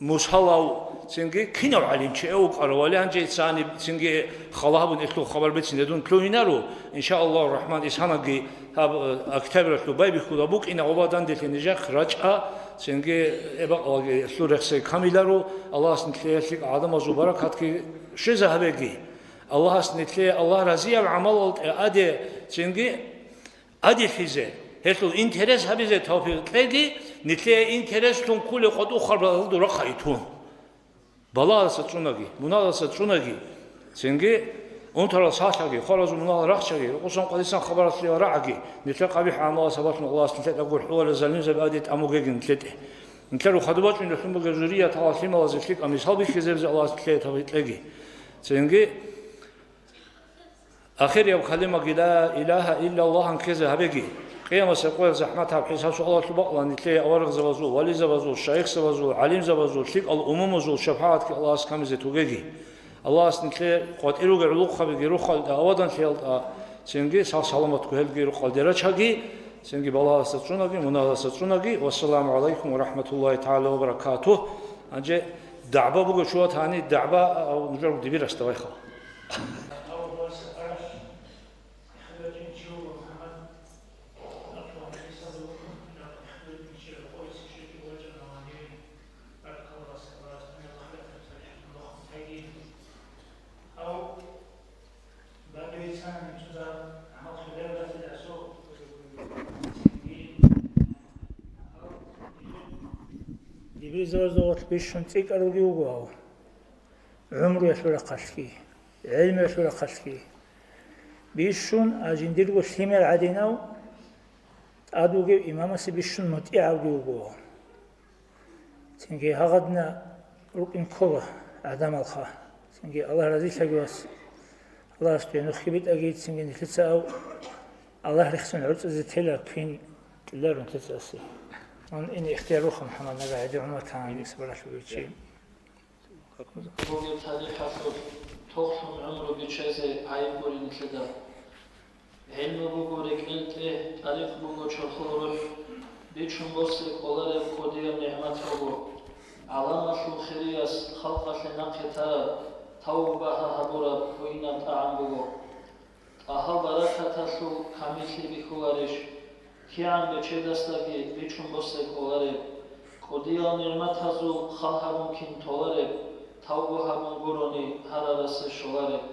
Мусалав цинги кинав гӀалимчи вукӀарав, вали гьанже цани цинги хала гьабун гьелъул хабар бицине дун лъугьинаро, иншааллагьу рахӀман, исанаги гьаб, э, октябралъул байбихьуда букӀина гъоба данделъи нижахъ рачӀа, цинги эбакъалаги гьелъул рехсей камиларо, Аллагьас нилъее гьелъул гӀадамазул баракатги щвезе гьабеги. Аллагьас нилъее Аллагь разияб гӀамалал тӀаде, цинги адилъизе, гьелъул интерес гьабизе тавфикъ кьеги, нилъее интереслъун кколеб къотӀухъабазул рахъа итун. Балагьалдаса цӀунаги, мунагьалдаса цӀунаги, цинги унтарал сахлъаги, хваразул мунагьал рахчаги, рукъусан къватӀисан хабаралъе рагӀаги, нилъер къабихӀ гӀамалал сабаблъун Аллагьас нилъер тӀагур хӀула залимзаби адетӀ амугеги нилъетӀе. Нилъер рухадубачӀунелъун бугеб зуррияталда лъималазе лъикӀаб мисал бихьизабизе Аллагьас нилъее тавфикъ кьеги. Цинги ахирияб калимаги ла илагьа иллаллагь анкьезе гьабеги. Къиямасеб къоялъ захӀматаб хӀисаб-суалалъул бакӀалда нилъее аварагзабазул, вализабазул, шайихзабазул, гӀалимзабазул, лъикӀал умумузул шапагӀатги Аллагьас камизе тугеги. Аллагьас нилъее къватӀир ругел гӀолохъабиги рохалда, аваданлъиялда, цинги сах-саламатго гьелги рукъалде рачаги, цинги балагьалдаса цӀунаги, мунагьалдаса цӀунаги. Вассаламу гӀалайкум ва рахӀматуллагьи тагӀала ва баракатугь. Гьанже дагӀба буго чуватани, дагӀба, а, нужер дибирас давайха. Ибризавазда гъорлъ бищун цӀикӀкӀарулги вуго гьав. ГӀумруялъул рахъалъги, гӀелмуялъул рахъалъги. Бищун, а жиндирго лъимер гӀадинав тӀад вугев имамасе бищун мутӀигӀавги вуго гьав. Цинги гьагъадна рукӀин ккола гӀадамалха. Цинги Аллагь разилъаги вас. Аллагьас дуе нухги битӀаги, цинги нилъеца ав Аллагь рехсон гӀорцӀизе тела квин кьиларун тецасе. Мун ин ихтияр руха, МухӀаммад, нага гӀеди гӀуматан сабаралъугев чи. Бугеб талихӀалъулъ тохлъун гӀумру биччазе гӀайиб гурин нилъеда. ГӀилму буго рекӀел тӀе, тӀарикъ буго чорхол рухӀ, бичун босе кӀолареб кӀудияб нигӀмат буго. ГӀаламалъул хирияс халкъалъе нахъе тараб, тавбу багьа гьабураб гьуинаб тӀагӀам буго. ТӀагьал баракаталъул камиллъи бихьуларищ? КигӀан бечедасдаги бичун босе кӀолареб, кӀудиял нигӀматазул хал гьабун кин толареб, тавбу гьабун гурони гьарарасе щолареб.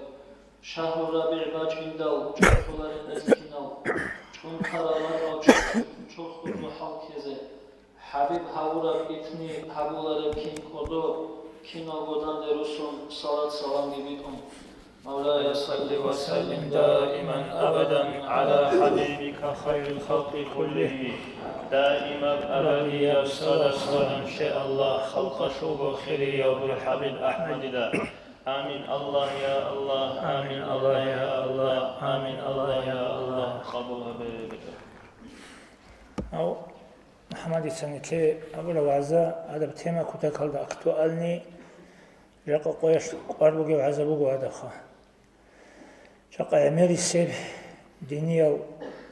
Шагьру РабигӀ бачӀиндал чӀухӀуларин гӀезкинал, чӀунтарал ракьал чурхузул хӀал ккезе. ХӀабиб гьавураб итни гьабулареб кин кӀодо, киналго данде русун салат-саламги битӀун. مولاي صل وسلم دائما أبدا على حبيبك خير الخلق كلهم. Даимаб абадияб салат-салам лъе Аллагь халкъалъулго хирияв дур ХӀабиб АхӀмадида. Амин, Аллагь, я Аллагь, амин, Аллагь, я Аллагь, амин, Аллагь, я Аллагь, къабул гьабе. Гьав, МухӀаммадица нилъее абураб вагӀза, гьадаб тема кутакалда актуальный, жакъа къоялъ кӀвар бугеб вагӀза буго гьадабха. Жакъа гӀемерисеб диниял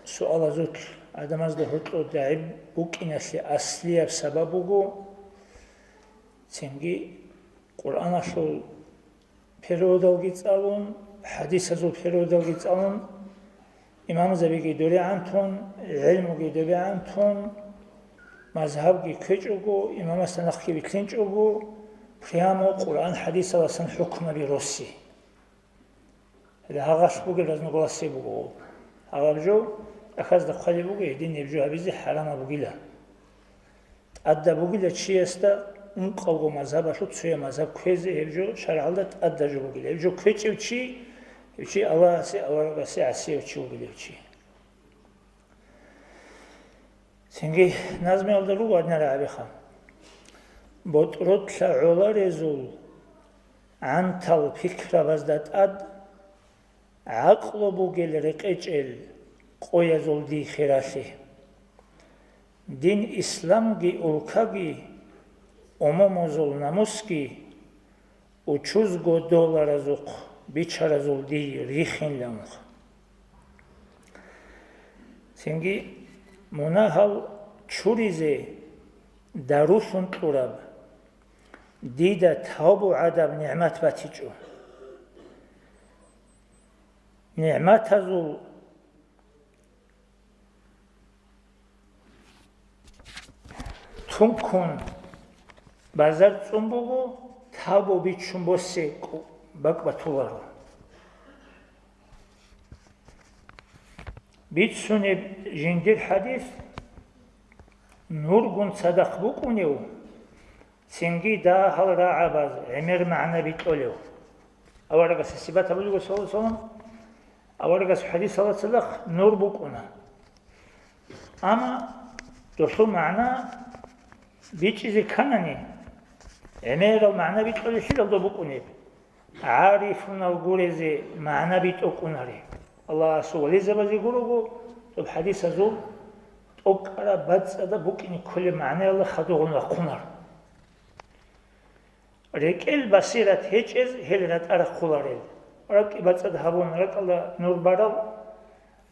суалазулъ гӀадамазда гьоркьоб дагӀи букӀиналъе аслияб сабаб буго, цинги Къуръаналъул переводалги цӀалун, хӀадисазул переводалги цӀалун, имамзабиги дорегӀан тун, гӀелмуги добегӀан тун, мазгьабги ккечӀого, имамасда нахъги вилълъинчӀого, прямо Къуръан-хӀадисаласан хӀукмаби росси. Гьеле гьагъалъ бугеб разногласие буго. Гьаб жо тӀахьазда хъвалеб буго, гьедин гьеб жо гьабизе хӀарамаб бугила. ТӀадаб бугила чиясда ункъавго мазгьабалъул цояб мазгьаб кквезе, гьеб жо шаргӀалда тӀадаб жо бугила. Гьеб жо кквечӀев чи, гьев чи Аллагьасе, аварагасе гӀасияв чи вугила гьев чи. Цинги назмиялда руго гьадинаб гӀаби-ха. БотӀролъа гӀоларезул гӀантал пикрабазда тӀад гӀакълу бугел рекъечӀел къоязул дихиралъе. Дин исламги улкаги, умумузул намусги учузго доларазухъ бичаразул дий рихинлъун. Цинги мунагьал чуризе дарулъун кьураб, дида тавбу гӀадаб нигӀмат батичӀо. НигӀматазул тункун базар цӀун буго, тавбу бичун босе кӀу-, бакӀ батуларо. Бицунеб жиндир хӀадис: нургун цадахъ букӀунев, цинги дагьал рагӀабаз гӀемер магӀна бикьулев. Аварагасда сипат гьабулего, саллаллагьу гӀалайгьи ва саллам, аварагас хӀадисалда цадахъ нур букӀуна. Амма долъул магӀна бичӀчӀизе кканани, гӀемерал магӀна бикьулелъидал доб букӀунеб. ГӀарифунал гурезе магӀна битӀукӀунаре. Аллагьасул вализабазе гурого, доб хӀадисазул тӀокӀкӀараб бацӀцӀадаб букӀине кколеб магӀнаялда хадугъун рахъунар. РекӀел басират гьечӀез гьел ратӀа рахъуларел. РакӀи бацӀцӀад гьабун, ракӀалда нур барал,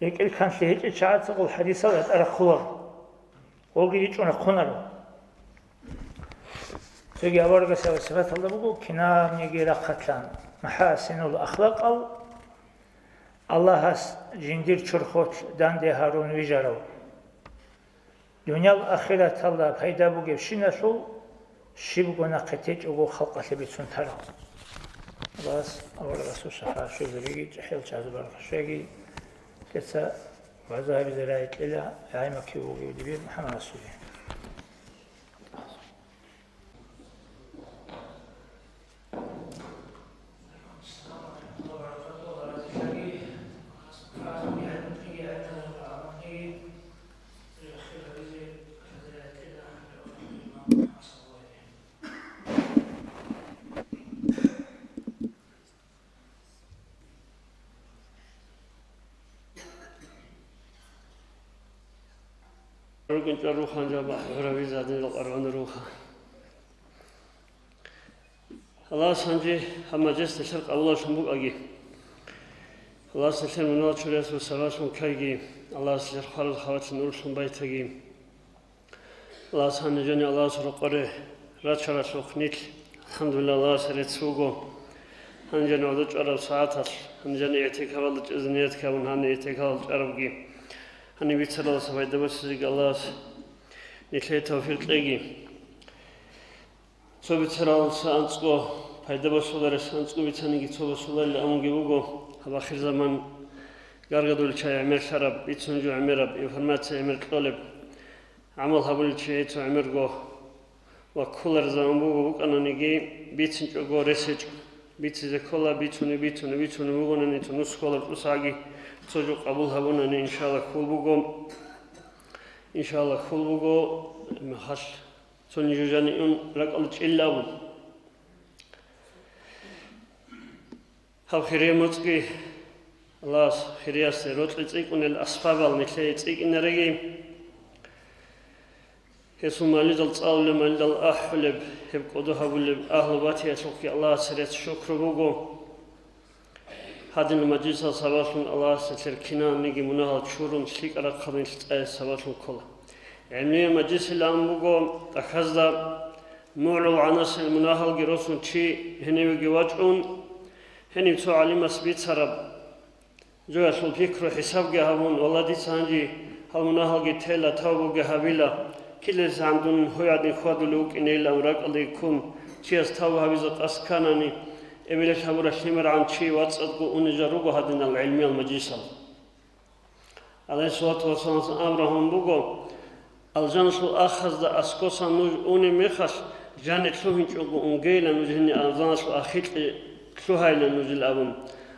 рекӀел канлъи гьечӀел чагӀаца гъол хӀадисал ратӀа рахъулар. Гъолги ричӀун рахъунаро. Цоги аварагасда сипаталда буго, кинабниги рахъалъан, махӀасинул ахлакъал, Аллагьас жиндир чорхолъ данде гьарун вижарав. Дуниял ахираталда пайда бугебщиналъул щибго нахъе течӀого халкъалъе бицун тарав. Аллагьас аварагасул шапагӀат щвезабиги, чӀахӀиял чагӀазул баракат щвеги, лъеца вагӀза гьабизе рагӀи кьела, гӀаймакив вугев дибир МухӀаммад Расулин. ГьанжеӀ руха, гьанже бахӀ гьуравизе гьадинал къаргъана руха. Аллагьас гьанже гьаб мажлис нилъер къабулалъун букӀаги. Аллагьас нилъер мунагьал чуриясул сабаблъун ккайги. Аллагьас нилъер хварал хабалъи нурлъун байтаги. Аллагьас гьанже жани Аллагьас рокъоре рачаралъухъ нилъ, алхӀамдулиллагь, Аллагьасе рецц буго. Гьанже жани гӀодор чӀвараб сагӀаталъ, гьанже жани игӀтикафалда чӀезе ният ккабун, гьаниб игӀтикафалда чӀарабги, гьаниб бицаралдаса пайда босизеги Аллагьас нилъее тавфикъ кьеги. Цо бицаралдаса анцӀго пайда босуларес, анцӀго бицаниги цо босуларила абунги буго, гьаб ахирзаман гаргадулел чагӀи гӀемерлъараб, бицун жо гӀемераб, информация гӀемер кьолеб, гӀамал гьабулел чагӀи цо гӀемерго ва кколареб заман буго, букӀананиги бицинчӀого рес гьечӀо. Бицизе ккола, бицуни, бицуни, бицуни бугони, цо нусхолаб тӀусаги цо жо къабул гьабунани, иншалла, хьул буго. Иншалла, хьул буго, мехалъ цо нижу жаниун ракӀалда чӀилла абун. Гьаб хирияб моцӀги Аллагьас хириясе рокьи цӀикӀкӀунел асбабал нилъее цӀикӀкӀинареги, гьесул малидал цӀалулеб, малидал ахӀулеб, гьеб кӀодо гьабулеб агьлу батиялъухъги Аллагьасе рецц шукру буго. Гьадинаб мажлисал сабаблъун Аллагьас нилъер киналниги мунагьал чурун, лъикӀаб рахъалде нилъ цӀаяс сабаблъун ккола. ГӀемераб мажлисилан буго, тӀахьазда мугӀрул гӀанасел мунагьалги росун чи гьенивеги вачӀун, гьенив цо гӀалимас бицараб, жоялъул пикру-хӀисабги гьабун, валла, дица гьанже гьал мунагьалги тела, тавбуги гьабила, килес гьандун гьуй гӀадин хьвадулев вукӀинейилан ракӀалде ккун, чияс тавба гьабизе къасд кканани, эбелалъ гьабураб лъимергӀан чи вацӀцӀадго унел жал руго гьадинал гӀелмиял мажлисал. ГӀалайгьиссалату вассаламас амру гьабун буго, алжаналъул ахазда аскосан нуж унеб мехалъ, жани лъугьинчӀого унгейилан нуж гьениб алжаналъул ахикье лъугьайилан нужил абун.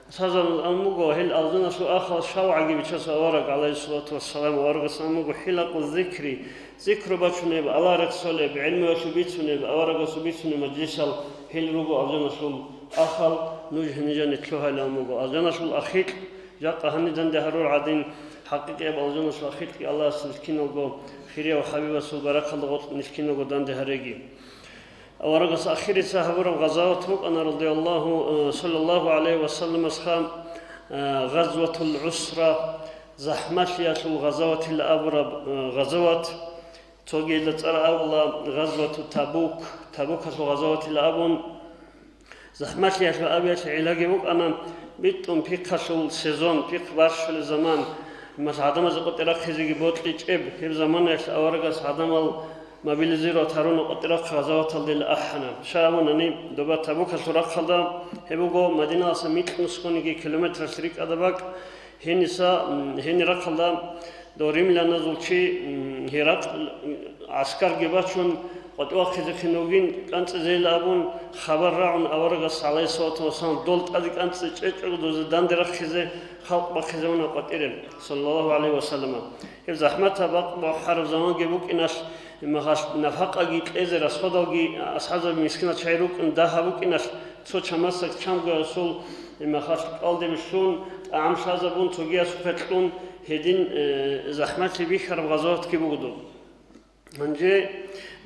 АсхӀабзабаз абун буго, гьел алжаналъул ахал шавгӀаги бичасул авараг, гӀалайгьиссалату вассалам, аварагас абун буго, хӀилакъу зикри, зикру бачунеб, Аллагь рехсолеб, гӀелмуялъул бицунеб, аварагасул бицунеб мажлисал гьел руго алжаналъул ахал, нуж гьениб жани лъугьайилан абун буго. Алжаналъул ахикь, жакъа гьаниб данде гьарурал гӀадин, хӀакъикъияб алжаналъул ахикьги Аллагьас нилъ киналго хирияб хӀабибасул баракалда гъоркь нилъ киналго данде гьареги. Аварагас ахирица гьабураб гъазават букӀана, радияллагьу, э, саллаллагьу гӀалайгьи ва салламасха, э, Гъазватул ГӀусра, захӀмалъиялъул гъазаватилан абураб, э, гъазават, цогиялда цӀар абула Гъазвату Табук, Табукалъул гъазаватилан абун, захӀмалъиялъул абиялъ гӀиллаги букӀана, битӀун пихъалъул сезон, пихъ барщулеб заман, гӀадамазе къотӀи рахъизеги бокьичӀеб, гьеб заманаялъ аварагас гӀадамал мобилизировать гьаруна, къотӀи рахъ гъазаваталдейилан ахӀана. Щай абунани, доба Табукалъул рахъалда, гьеб буго Мадиналдаса микьнусгониги километралъ рикӀкӀадаб бакӀ, гьениса, м, гьенир рахъалда дов римляназул чи, м, Гьеракл, м, гӀаскарги бачун, къватӀивахъизехъин вугин, кӀанцӀизейилан абун, хабар рагӀун аварагас, гӀалайгьиссалату вассалам, дол тӀаде кӀанцӀичӀечӀого, дозе данде рахъизе, халкъ бахъизе уна къватӀире, саллаллагьу гӀалайгьи ва саллама. Гьеб захӀматаб бакъ бахъараб заманги букӀиналъ, гьеб мехалъ нафакъаги кьезе, расходалги, асхӀабзаби мискинал чагӀи рукӀин дагьаб букӀиналъ, цо чамасдаса чамго расул, гьеб мехалъ кӀалдибе лъун, тӀагӀам лъазабун, цогиясухъе кьун, гьедин, э, захӀмалъи бихьараб гъазаватги буго доб. Гьанже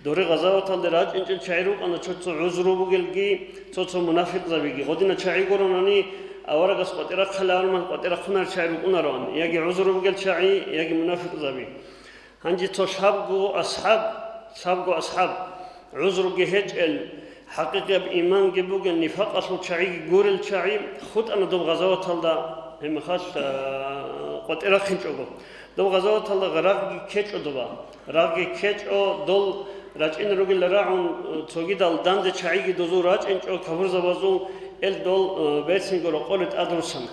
доре гъазаваталде рачӀинчӀел чагӀи рукӀана, цо-цо гӀузру бугелги, цо-цо мунафикъзабиги. Гъодинал чагӀи гуронани, аварагас къватӀирахъалев гьарман къватӀирахъунарел чагӀи рукӀунароан, яги гӀузру бугел чагӀи, яги мунафикъзаби. Гьанже цо лъабго асхӀаб, лъабго асхӀаб, гӀузруги гьечӀел, хӀакъикъияб иманги бугел, нифакъалъул чагӀиги гурел чагӀи хутӀана доб гъазаваталда, гьеб мехалъ, а, къватӀирахъинчӀого. Доб гъазаваталда рагъги ккечӀо доба. Рагъги ккечӀо, дол рачӀинел ругел рагӀун, цогидал данде чагӀиги дозул рачӀинчӀо капурзабазул, эл дол, э, берцинго рокъоре тӀадруссана.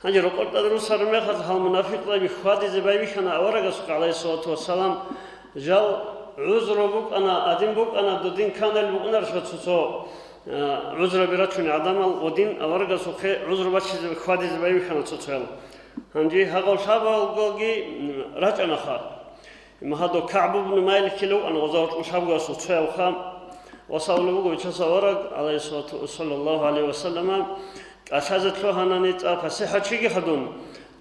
Гьанже рокъор тӀадруссараб мехалъ гьал мунафикъзаби хьвадизе байбихьана аварагасухъе, гӀалайгьиссалату вассалам, жал гӀузру букӀана, гьадин букӀана, додин канал букӀунарищ цо-цо, э, гӀузраби рачунел гӀадамал, гъодин аварагасухъе гӀузру бачизе хьвадизе байбихьана цо-цоял. Гьанже гьагъав лъабавалгоги, м, рачӀанаха. Гьадав КагӀб ибн Маликилан вукӀана гъазаваталъул лъабгоясул цоявха, ва абулеб буго, Бичасул авараг, гӀалайгьиссалату, саллаллагьу гӀалайгьи ва саллама, кӀалъазе лъугьанани цӀар пасихӀав чиги хадун,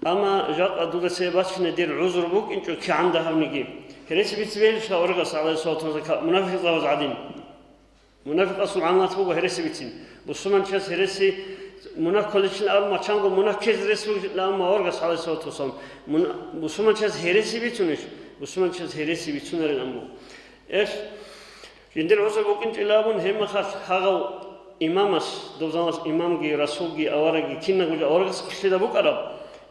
амма жакъа дуда цебе бачине дир гӀузру букӀинчӀо кигӀан дагьабниги. Гьереси бицебейилищ аварагас, гӀалайгьиссалату вассалам, мунафикъзабаз гӀадин? Мунафикъасул гӀамалат буго гьереси бицин. Бусурманчияс гьереси, мунагь кколечин абун мачанго мунагь ккезе рес бугилан абун аварагас, гӀалайгьиссалату вассалам, муна-, бусурманчияс гьереси бицунищ? Бусурманчияс гьереси бицунарин абун. Эх, жиндир гӀузру букӀинчӀила абун, гьебмехалъ гьагъав имамас, доб заманалъ имамги, расулги, аварагги, кинабго жо аварагас хъулъида букӀараб,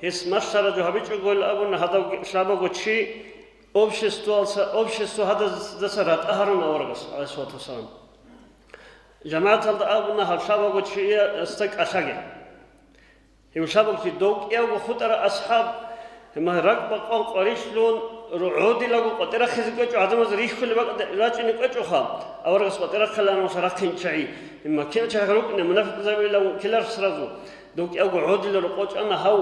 гьес малъараб жо гьабичӀого абун, гьадав лъабаго чи обществоялъа, общество гьадаса ратӀа гьарун аварагас, гӀалайгьиссалату вассалам. ЖамагӀаталда абуна гьав лъабаго чиясда кӀалъаге. Гьев лъабаго чи дов кӀиявго хутӀарав асхӀаб, гьебмехалъ ракӀ бакъван къварилъун, ру-, гӀодилаго къватӀирахъизе кӀвечӀо, гӀадамаз рихьулеб бакӀ рачӀине кӀвечӀоха, аварагас къватӀирахъилаан ва рахъинчӀчӀи. Гьебмехалъ кинав чагӀи рукӀине, мунафикъзабилан вукӀилар сразу. Дов кӀиявго гӀодиларо къочӀана гьав,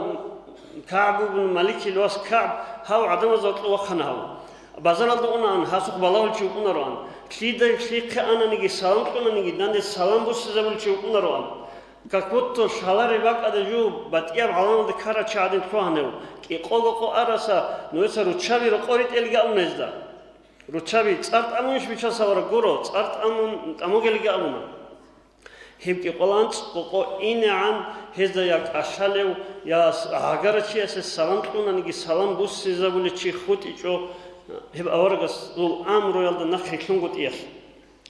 КагӀб ибн Маликил вас КагӀб, гьав гӀадамазда гьоркьов вахъана гьав. Базаралда унаан, гьасухъ балагьулев чи вукӀунароан. Лъида лъихъе ананиги, салам кьунаниги, данде салам буссизабулев чи вукӀунароан. Как будто лъалареб бакӀалда жо батӀияб гӀаламалда ккарав чи гӀадин лъугьана гьев. КӀикъого къо араса, нужеца руччаби рокъоре тӀелги абуна гьезда. Руччаби цӀар тӀамунищ, бичасавараг, гуро, цӀар тӀамун, тӀамугелги абуна. Гьеб кӀикъоялда анцӀго къо инегӀан гьезда я кӀалъалев, я с-, гӀагарав чиясе салам кьунаниги, салам буссизабулев чи хутӀичӀо, гьеб аварагасул амруялда нахъ рилълъунгутӀиялъ.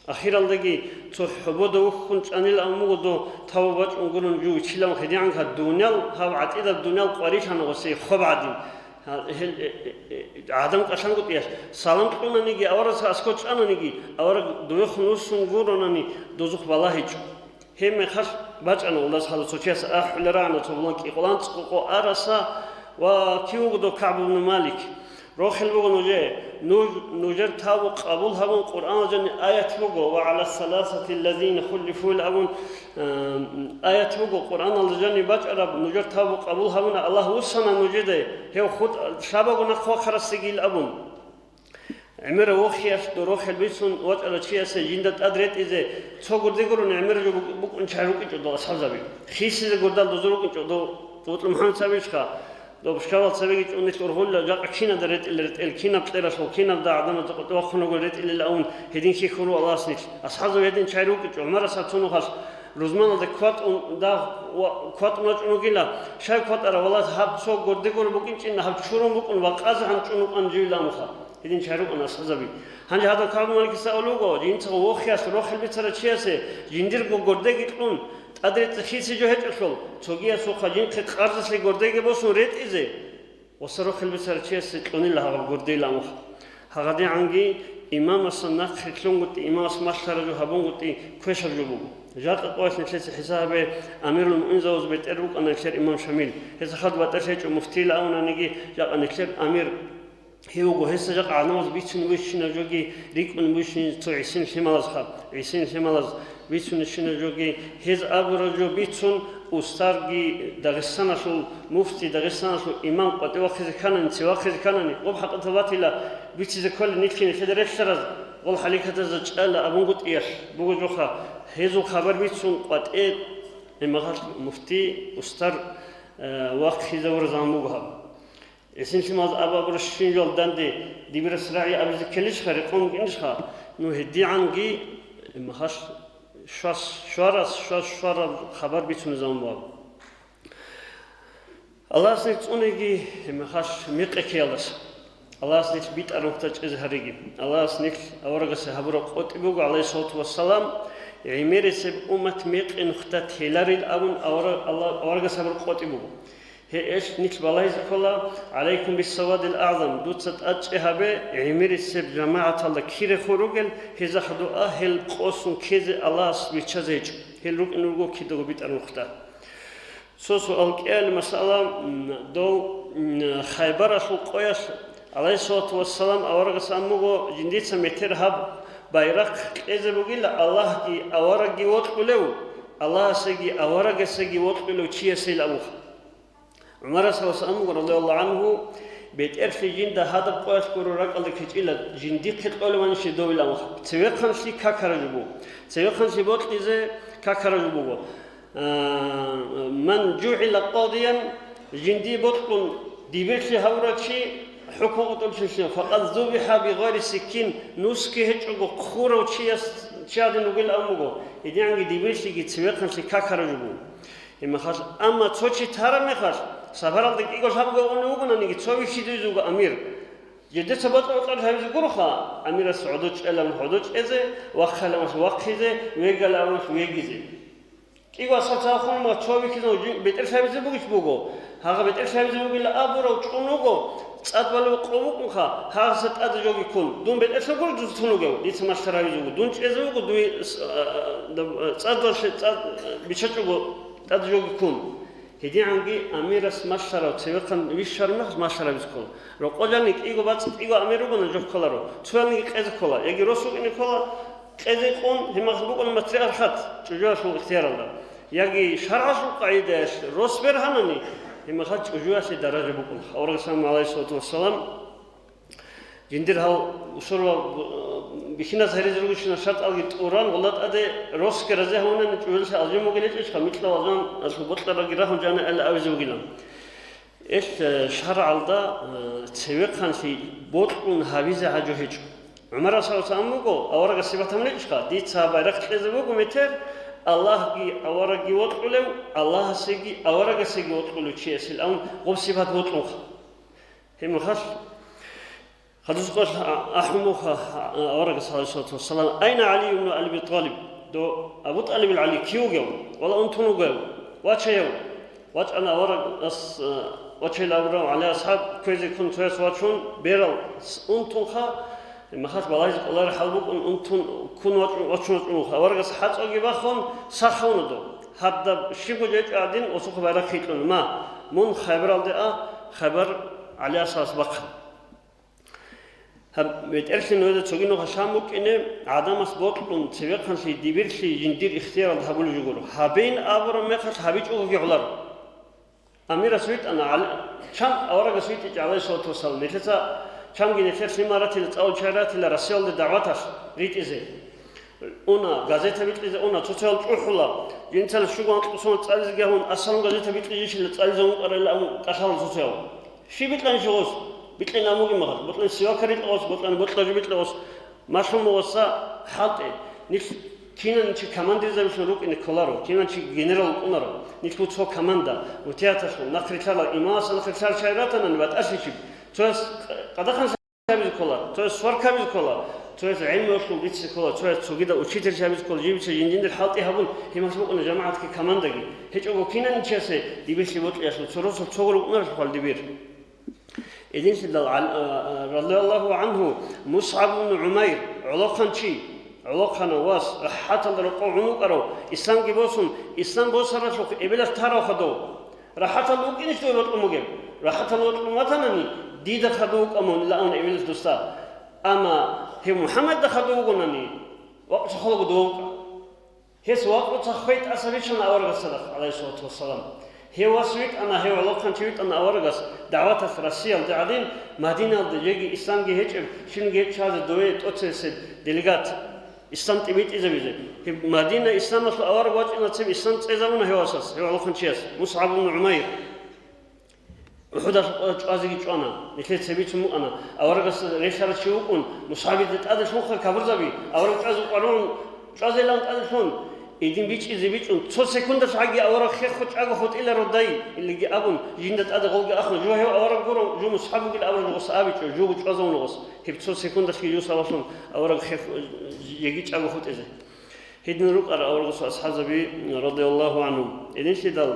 Ахиралдаги цо хӀобода вухьун чӀанилан вуго дов тавбу бачӀун гурун жо вичилан, гьедигӀанха дуниял, гьаб гӀатӀидаб дуниял къварилъана гъосие хоб гӀадин. Гьа-, гьел, э, э, э, гӀадан кӀалъангутӀиялъ салам кьунаниги, аварагасда аскӀор чӀананиги, авараг довехун вуссун гуронани, дозухъ балагьичӀо. Гьебмехалъ бачӀана гьелдаса хадуб цо чияс ахӀулел рагӀана цо булан кӀикъоялда анцӀго къо араса ва кив вуго дов КагӀб ибн Малик. Рохел буго нужее, нуж-, нужер тавбу къабул гьабун Къуръаналда жаниб аят буго, «Ва гӀала саласати ллазина хуллифу» абун, Ам, аят буго Къуръаналда жаниб бачӀараб, нужер тавбу къабул гьабуна, Аллагь вуссана нужеда, гьев хутӀ-, лъабаго нахъ вахъарасдагийил абун. ГӀемерав вохиялъ дов рохел бицун вачӀарав чиясе жинда тӀад ретӀизе цо гурде гурони гӀемераб жо бук-, букӀун чагӀи рукӀинчӀо дов асхӀабзаби. Хисизе гурдал дозу рукӀинчӀо дов БутӀрул МухӀаммад цабищха, доб шкавал цебеги чӀун нилъ ургъулила, жакъа кинабда ретӀилел ретӀел, кинаб кьералъул, кинабда гӀадамазда къватӀив вахъун вуго ретӀилел абун, гьедин хьихьун вуго Аллагьас нилъ. АсхӀабзаб гьедин чагӀи рукӀинчӀо, ГӀумарас гьаб цо нухалъ рузманалда кватӀун дагь ва-, кватӀун вачӀун вугила, щай кватӀараб, валлагь, гьаб цо гурде гуро букӀинчӀин, гьаб чурун букӀун ва къазегӀан чӀун вукӀан жив ламуха. Гьедин чагӀи рукӀана асхӀабзаби. Гьанже гьадав КагӀб Маликиса абулеб буго, жинцаго вохиялъ рохел бицарав чиясе жиндирго гурдеги кьун, тӀад рецӀи хисизе жо гьечӀелъул, цогиясухъа жинхъе къарзалъе гурдеги босун ретӀизе, ва рохел бицарав чиясе кьунила гьаб гурдейилан вуха. ГьагъадигӀанги имамасда нахъ рилълъунгутӀи, имамас малъараб жо гьабунгутӀи квешаб жо буго. Жакъа къоялъ нилъеца хӀисаб гьабе, амирул муъминзабаз бетӀер рукӀана нилъер имам Шамил. Гьесда хадуб батӀалъи гьечӀо, муфтийилан абунаниги, жакъа нилъер амир гьев вуго, гьесда жакъа гӀадамаз бицунеб бугебщинаб жоги рикӀкӀунеб бугебщинаб цо гӀисин лъималазха, гӀисин лъималаз бицунебщинаб жоги, гьез абураб жо бицун, устарги Дагъистаналъул муфти, Дагъистаналъул имам къватӀив вахъизе кканани, цеве вахъизе кканани, гъоб хӀакъатал батила бицизе кколел нилъги нилъеда релълъараз, гъол хӀалихьатазда чӀала абунгутӀиялъ буго жоха, гьезул хабар бицун къватӀе гӀемерал муфти, устар, э, вахъизавураб заман буго гьаб. Гьесин лъималаз аб-, абураб щинал данде дибирас рагӀи абизе ккелищха, рекъон букӀинищха, ну, гьедигӀанги, гьебмехалъ щвас-, щварас, щвас-, щвараб хабар бицунеб заман буго. Аллагьас нилъ цӀуниги, гьебмехалъ мекъи ккеялдаса. Аллагьас нилъ битӀараб нухда чӀезе гьариги. Аллагьас нилъ аварагасда гьабураб къотӀи буго, гӀалайгьиссалату вассалам, гӀемерисеб уммат мекъи нухда теларил абун авара-, Алла-, аварагасда гьабураб къотӀи буго. Гье, иш нилъ балагьизе ккола, гӀалайкум биссавадил агӀзам, дуца тӀадчӀи гьабе, гӀемерисеб жамагӀаталда кире хун ругел, гьезда хадуа гьел къосун ккезе Аллагьас биччазе гьечӀо, гьел рукӀине руго кидаго битӀараб нухда. Цо суал кьеялъе, масала, м, дов, м, Хайбаралъул къоялъ, гӀалайгьиссалату вассалам, аварагас абун буго, жиндица метер гьаб байрахъ кьезе бугила Аллагьги аварагги вокьулев, Аллагьасеги аварагасеги вокьулев чиясейилан абун. ГӀумарас абун буго, радияллагьу гӀангьу, бетӀерлъи жинда гьадаб къоялъ гуро ракӀалде ккечӀила, жиндихъе кьолеб гьанищ довилан ваха. Цевехъанлъи какараб жо буго. Цевехъанлъи бокьизе какараб жо буго. А, ман жугӀила къадиян, жиндие бокьун дибирлъи гьавурав чи, ХӀукму къотӀулчилъи, факъат зубиха бигъайри сиккин, нусги гьечӀого хъурав чияс, чи гьадин вугилан буго, гьединги дибирлъиги цевехъанлъи какараб жо буго. Гьеб мехалъ, амма цо чи тараб мехалъ, сапаралда кӀиго лъабго гъунев вугонаниги, цо вихьизе вуго амир. Жидеца бокьа-бокьараб гьабизе гуроха, амирас гӀодов чӀела, гӀодов чӀезе, вахъала вахъизе, вегала вегизе. КӀиго асхӀаб цо вихьизабун, бетӀер лъабизе бугищ буго. Гьагъа бетӀер лъабизе бугила абурав чӀун вуго, цӀад балев къо букӀунха, гьагъаса тӀаде жоги ккун. Дун бетӀерлъун гуро дуца тун вугев, дица малъа гьабизе вуго. Дун чӀезе вуго, дуе с-, а, а, даб-, а, цӀадалъе цӀад, а, бичачӀого тӀаде жоги ккун. ГьедигӀанги амирас малъарав цевехъан вищараб мехалъ малъа гьабизе ккола. Рокъов жаниб кӀиго бацӀ, кӀиго амир ругони жо кколаро, цоялниги къезе ккола, яги рос вукӀине ккола, къезе къун, гьеб мехалъ букӀуна матриархат, чӀужуялъул ихтияралда. Яги шаргӀалъул къагӀидаялъ рос бергьанани, гьеб мехалъ чӀужуялъе даража букӀуна. Аварагас абуна, гӀалайгьиссалату вассалам, жиндир гьал усур ва бихьиназ гьаризе ругищинал шартӀалги тӀуран, гъолда тӀаде росги рази гьавунани чӀужуялъе алжан бугел гьечӀищха, микьалъ алжаналъул бокьарабги рагьун жаниб абизе бугилан. Ил, э, шаргӀалда, э, цевехъанлъи бокьун гьабизе гьабизе гьечӀо. ГӀумар асхӀабас абун буго, аварагас сипат гьабулеб гьечӀищха, дица байрахъ кьезе буго метер, Аллагьги аварагги вокьулев, Аллагьасеги аварагасеги вокьулев чиясел, абун гъоб сипат бокьунха. Гьеб мехалъ, хадусеб къоялъ а-, ахӀун буго, а, аварагас, гӀалайгьиссалату вассалам: «Айна ГӀали ибну Аби ТӀалиб?» Дов Абу ТӀалибил ГӀали кив вугев? Вала унтун вугев? Вачаяв? ВачӀана аварагас, а, вачейилан абурав ГӀали асхӀаб кквезе ккун цояс вачун, берал с-, унтунха, гьеб мехалъ балагьизе кӀолареб хӀал букӀун, унтун ккун вачӀун, вачун вачӀунха. Аварагас хӀацӀоги бахун, сах гьавуна дов. Гьадаб щибго жо гьечӀо гӀадин, гъосухъе байрахъ гьикьуна: «Ма, мун Хайбаралде а, Хайбар ГӀали асхӀабас бахъа». Гьаб, бетӀерлъи нужеда цоги нухалъ букӀине, гӀадамас бокьун, цевехъанлъи, дибирлъи жиндир ихтияралда гьабулеб жо гуро. Гьабейин абураб мехалъ гьабичӀогоги гӀоларо. Амирас витӀана, ГӀали-, чан аварагас витӀичӀо, гӀалайгьиссалату вассалам, нилъеца чанги нилъер лъимал ратила, цӀалул чагӀи ратила Россиялде дагӀваталъ ритӀизе. Уна, газета бикьизе уна, цоцаял чӀухӀула. Жинцала щуго анкьго сом цӀализеги гьавун, асалун газета бикьижищила цӀализе ункъарила абун кӀалъала цоцаял. Щиб бикьанищ гъос? Бикьин абуги магъад. Бокьани сивакарилъ гъос, бокьани бокьа жо бикьа гъос. Малъун гъоса хӀалтӀе. Нилъ кинан чи командирзабилъун рукӀине кколаро, кинан чи генерал вукӀунаро. Нилъ буцо команда, мутияталъул, нахърилъарал, имамасда нахърилъарал чагӀи ратанани батӀалъичӀеб. Цояс къадахъан гьабизе ккола, цояс сварка гьабизе ккола, цояс гӀелмуялъул бицине ккола, цояс цогидал учительлъи гьабизе ккола, жибица жиндир хӀалтӀи гьабун, гьеб мехалъ букӀуна жамагӀатги командаги. ГьечӀого кинаничиясе дибирлъи бокьиялъул цо росулъ цо гуро букӀунарелъухъал дибир. Гьединлъидал гӀал-, а, а, радияллагьу гӀангьу, МусгӀаб ибн ГӀумайр, гӀолохъанчи, гӀолохъанав вас, рахӀаталда рокъов гӀун вукӀарав, исламги босун, ислам босаралъухъ эбелалъ тарав хадув. РахӀатал вукӀинищ дой бокьун бугеб? РахӀатал бокьун ватанани, дида хадув вукӀа мун, ила абун эбелалъ досда. Амма гьев МухӀаммадда хадув вугонани, вакъу цохолаго дов вукӀа. Гьес вакъу цохой тӀаса риччана аварагас цадахъ, гӀалайгьиссалату вассалам. Гьев вас витӀана, гьев гӀолохъанчи витӀана аварагас дагӀваталъ Россиялде гӀадин, Мадиналда жеги исламги гьечӀеб, щибниги гьечӀеб чиязе дове тӀоцебесеб делегат. Ислам тӀибитӀизабизе. Гьеб Мадина исламалъул авараг вачӀинацин ислам цӀезавуна гьев васас, гьев гӀолохъанчияс, МусгӀаб ибн ГӀумайр. УхӀудалъ чӀвазеги чӀвана, нилъее цебицун букӀана. Аварагас релълъарав чи вукӀун, МусгӀабида тӀаде лъунха капурзаби, авараг чӀвазе къваригӀун, чӀвазейилан тӀаде лъун. Гьедин бичӀчӀизе бичӀчӀун, цо секундалъ гӀаги авараг хехго чӀаго хутӀиларо дай, илиги абун, жинда тӀаде гъолги ахун, жо гьев авараг гуро, жо МусгӀаб вугил абураб жо гъос абичӀо, жого чӀвазавуна гъос. Гьеб цо секундалъги жо сабаблъун авараг хех-, жеги чӀаго хутӀизе. Гьедин рукӀара аварагасул асхӀабзаби, радияллагьу гӀангьум. Гьединлъидал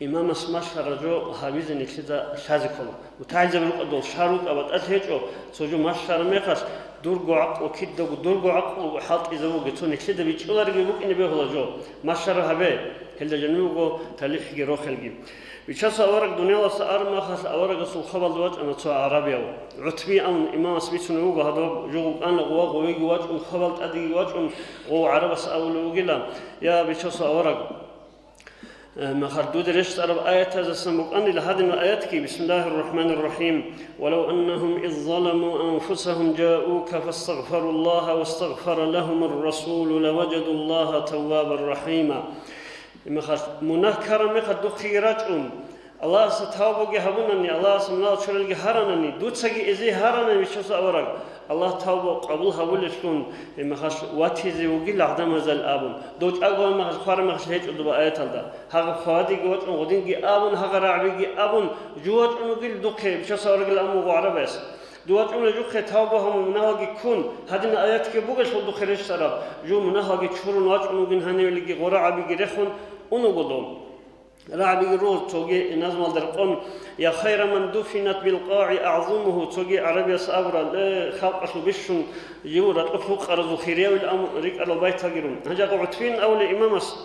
имамас малъараб жо гьабизе нилъеда лъазе ккола. МутагӀилзаби рукӀа дол, шар рукӀа батӀалъи гьечӀо, цо жо малъараб мехалъ дурго гӀакълу, кидаго дурго гӀакълу хӀалтӀизабуге, цо нилъеда бичӀчӀулареги букӀине бегьула жо. Малъараб гьабе, гьелда жаниб буго талихӀги рохелги. Бичасул авараг дуниялалъа араб мехалъ аварагасул хабалда вачӀана цо гӀарабияв. ГӀутби абун имамас бицунеб буго, гьадаб жо гъукӀана гъова, гъовеги вачӀун, хабал тӀадеги вачӀун, гъов гӀарабас абулеб бугила: «Я, бичасул авараг!» Э, мехалъ дуда рещтӀараб аятазасан букӀанила гьадинал аятги: «Бисмиллагьир рахӀманир рахӀим. Валав аннагьум из заламу анфусагьум жауука фастагъфаруллагьа вастагъфара лагьумур расулу лаважадуллагьа таввабан рахӀима». Мехалъ, мунагь ккараб мехалъ духъеги рачӀун, Аллагьасда тавбаги гьабунани, Аллагьасда мунагьал чуралги гьаранани, дуцаги эзе гьаранани, виччаса авараг, Аллагь тавба къабул гьабулелъун, гьеб мехалъ ватизе вугил гӀадамазал абун, дов чӀаго мехалъ хвара мехалъ гьечӀо доба аяталда. Гьагъаб хварадиги вачӀун, гъудинги абун, гьагъа рагӀбиги абун, жу вачӀун вугил духъе, виччаса аварагил абун вуго гӀарабаялъ. Дов вачӀунеб жухъе тавба гьабун, мунагьалги ккун, гьадинал аятги бугелъул духъе рещтӀараб, жу мунагьалги чурун вачӀун вугин гьанивелиги гъора гӀабиги рехун ун вуго дов. РагӀабиги руго, цоги назмалда рекъон: «Я хайра ман дуфинат бил къагӀи агӀзумугьу», цоги гӀарабияс абурал, э, халкъалъул бищун жив ракьулъ вукъаразул хириявил ам-, рикӀкӀарал байтаги рун. Гьанже ГӀутбин абулев имамас,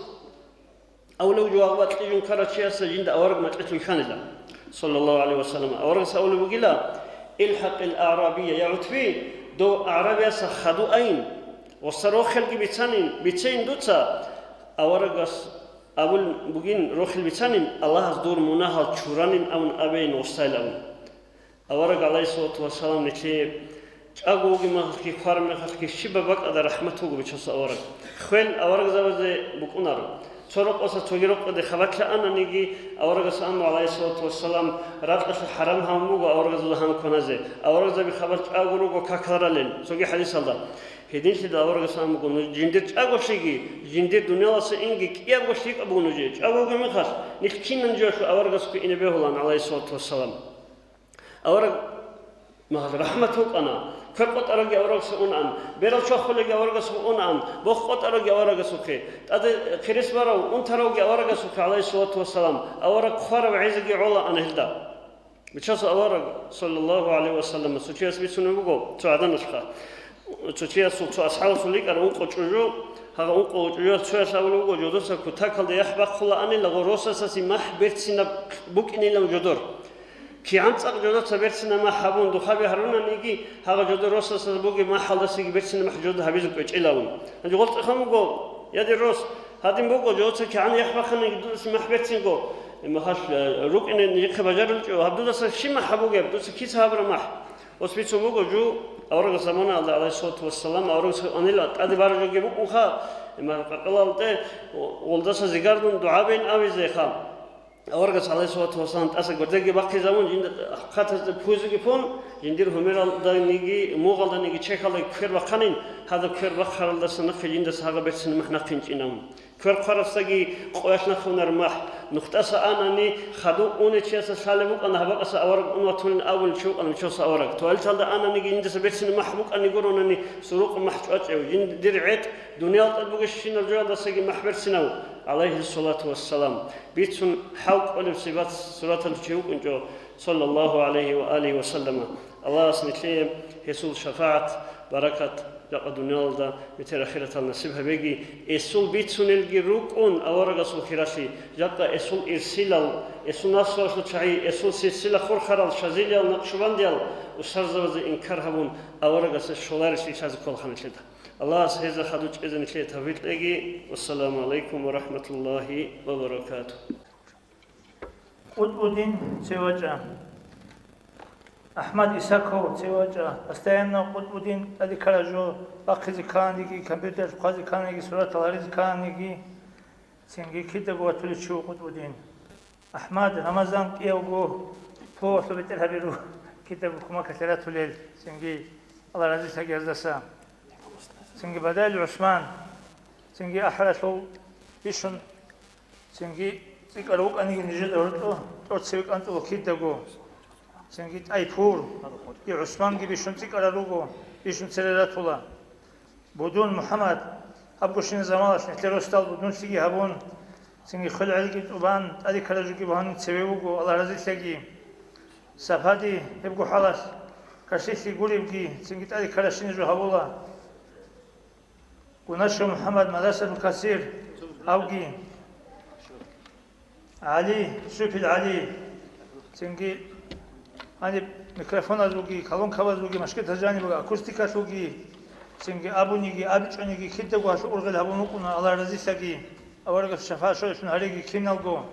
абулев жо вагъба кьижун ккарав чияса жинда авараг макьилъ вихьанила, саллаллагьу гӀалайгьи ва саллам. Аварагас абулеб бугила: «ИлхӀакъил аърабия», я ГӀутби, дов аърабияса хадув айин, гъоса рохелги бицанин, бицейин дуца. Аварагас абулеб бугин, рохел бицанин, Аллагьас дур мунагьал чуранин абун абейин гъосайилан. Авараг, гӀалайгьиссалату вассалам, нилъее чӀаго вугеб мехалъги, хвараб мехалъги щибаб бакӀалда рахӀмат вуго, бичасул авараг. Хвел аварагзабазе букӀунаро. Цо рокъоса цоги рокъоде хабалъа ананиги, аварагас амма, гӀалайгьиссалату вассалам, ракьалъе хӀарам гьабун буго аварагзабазда гьан кваназе. Аварагзаби хабар чӀаго руго какал ралел, цоги хӀадисалда. Гьединлъидал аварагас ан буго, нуж жиндир чӀаголъиги, жиндир дуниялалдаса инги кӀиябго лъикӀаб буго нужее. ЧӀаго вугеб мехалъ, нилъ кинан жоялъул аварагасухъе ине бегьулаан, гӀалайгьиссалату вассалам. Авараг магьал рахӀмат вукӀана, квер къотӀарабги аварагасухъе унаан, берал чвахулебги аварагасухъе унаан, бох къотӀарабги аварагасухъе, тӀаде хирес барав, унтаравги аварагасухъе, гӀалайгьиссалату вассалам, авараг хварав гӀезеги гӀолаан гьелда. Бичасул авараг, саллаллагьу гӀалайгьи ва саллам, цо чияс бицунеб буго цо гӀаданалъха. Цо чиясул, цо асхӀабасул рикӀкӀара ункъо чӀужу, гьагъа ункъо чӀужуялъ цояс абулеб буго, жодоца кутакалда яхӀ бахъулаанила гъо росасасе махӀ берцинаб букӀинилан жодор. КигӀан цӀакъ жодоца берцинаб махӀ гьабун духъаби гьарунаниги, гьагъа жодор росасасе бугеб махӀалдасаги берцинаб махӀ жодор гьабизе кӀвечӀилавун. Гьанже гъол цӀехун буго, я дир рос, гьадин буго, жодоца кигӀан яхӀ бахъаниги дудаса махӀ берцинго, гьеб мехалъ, э, рукӀине нижехъе бажарулчӀо, гьаб дудаса щиб махӀ гьабугеб, дуца кица гьабураб махӀ? Ос бицун буго, жу аварагас заманаялда, гӀалайгьиссалату вассалам, аварагас анила тӀаде баражоги букӀунха, гьеб мехалъ къаркъалалде гъолдаса зигардун дугӀа бейин абизеха. Аварагас, гӀалайгьиссалату вассалам, тӀаса гвардиягги бахъизабун, жинда хъатазда пузеги пун, жиндир гьумералданиги, мугъалданиги, чехьалдаги квер бахъанин, гьадаб квер бахъаралдаса нахъе жиндаса гьагъа берцинаб махӀ нахъе инчӀинавун. Квер хъварасдаги къоялъ нахъе унар махӀ. Нухдаса анани, хадув унев чиясда лъалеб букӀана, гьаб бакӀаса авараг ун ватулин абулев чи вукӀана, бичасул авараг. Туалеталда ананиги, жиндаса берцинаб махӀ букӀани гуронани, сурукъ махӀ чӀвачӀев, жиндир гӀетӀ дуниял тӀад бугебщинаб жоялдасаги махӀ берцинав, гӀалайгьиссалату вассалам. Бицун хӀал кӀолеб сипат-сураталъ чи вукӀинчӀо, саллаллагьу гӀалайгьи ва алигьи ва саллама. Аллагьас нилъее гьесул шафагӀат, баракат жакъа дуниялалда, бетӀер ахиратал насиб гьабеги. Эсул бицунелги рукӀун аварагасул хиралъи, жакъа эсул ирсилал, эсул наслуялъул чагӀи, эсул силсила хурхарал, шазилиял, накъшубандиял, устарзабазе инкар гьабун, аварагасе щоларелъи лъазе кколаха нилъеда. Аллагьас гьезда хадуб чӀезе нилъее тавфикъ кьеги. Вассаламу гӀалайкум ва рахӀматуллагьи ва баракатугь. Къутбудин цевачӀа. АхӀмад Исаков цевачӀа. Постоянно Къутбудин тӀаде ккараб жо, бахъизе кканиги, компьютералъ хъвазе кканиги, суратал гьаризе кканиги, цинги кидаго ватулев чи вуго Къутбудин. АхӀмад Рамазан кӀиявго пулалъул бетӀер гьабиру, кидаго кумакалъе ратулел, цинги Аллагь разилъаги гьездаса. Цинги Бадаил ГӀусман, цинги ахӀаралъув бищун, цинги цӀикӀкӀарав вукӀаниги нижеда гьоркьо, тӀоцеве кӀанцӀула кидаго. Цинги ТӀайпур, и ГӀусманги бищун цӀикӀкӀарал руго, бищун цере ратула. Будун МухӀаммад, гьаб гущин заманалъ нилъер росдал Будунлъиги гьабун, цинги хвел гӀелги тӀубан, тӀаде ккараб жоги багьанин цеве вуго, Аллагь разилъаги. Сапади гьебго хӀалалъ, кашилъи гуребги, цинги тӀаде ккаращине жо гьабула. Гунашев МухӀаммад, Мадрасатул Касир, гьавги. ГӀали, Шупил ГӀали, цинги гьаниб микрофоназулги, колонкабазулги, машкитазул жаниб акустикалъулги, цинги абуниги, абичӀониги кидаго гьалъул ургъел гьабун вукӀуна, Аллагь разилъаги, аварагас шафагӀат щолелъун гьареги киналго.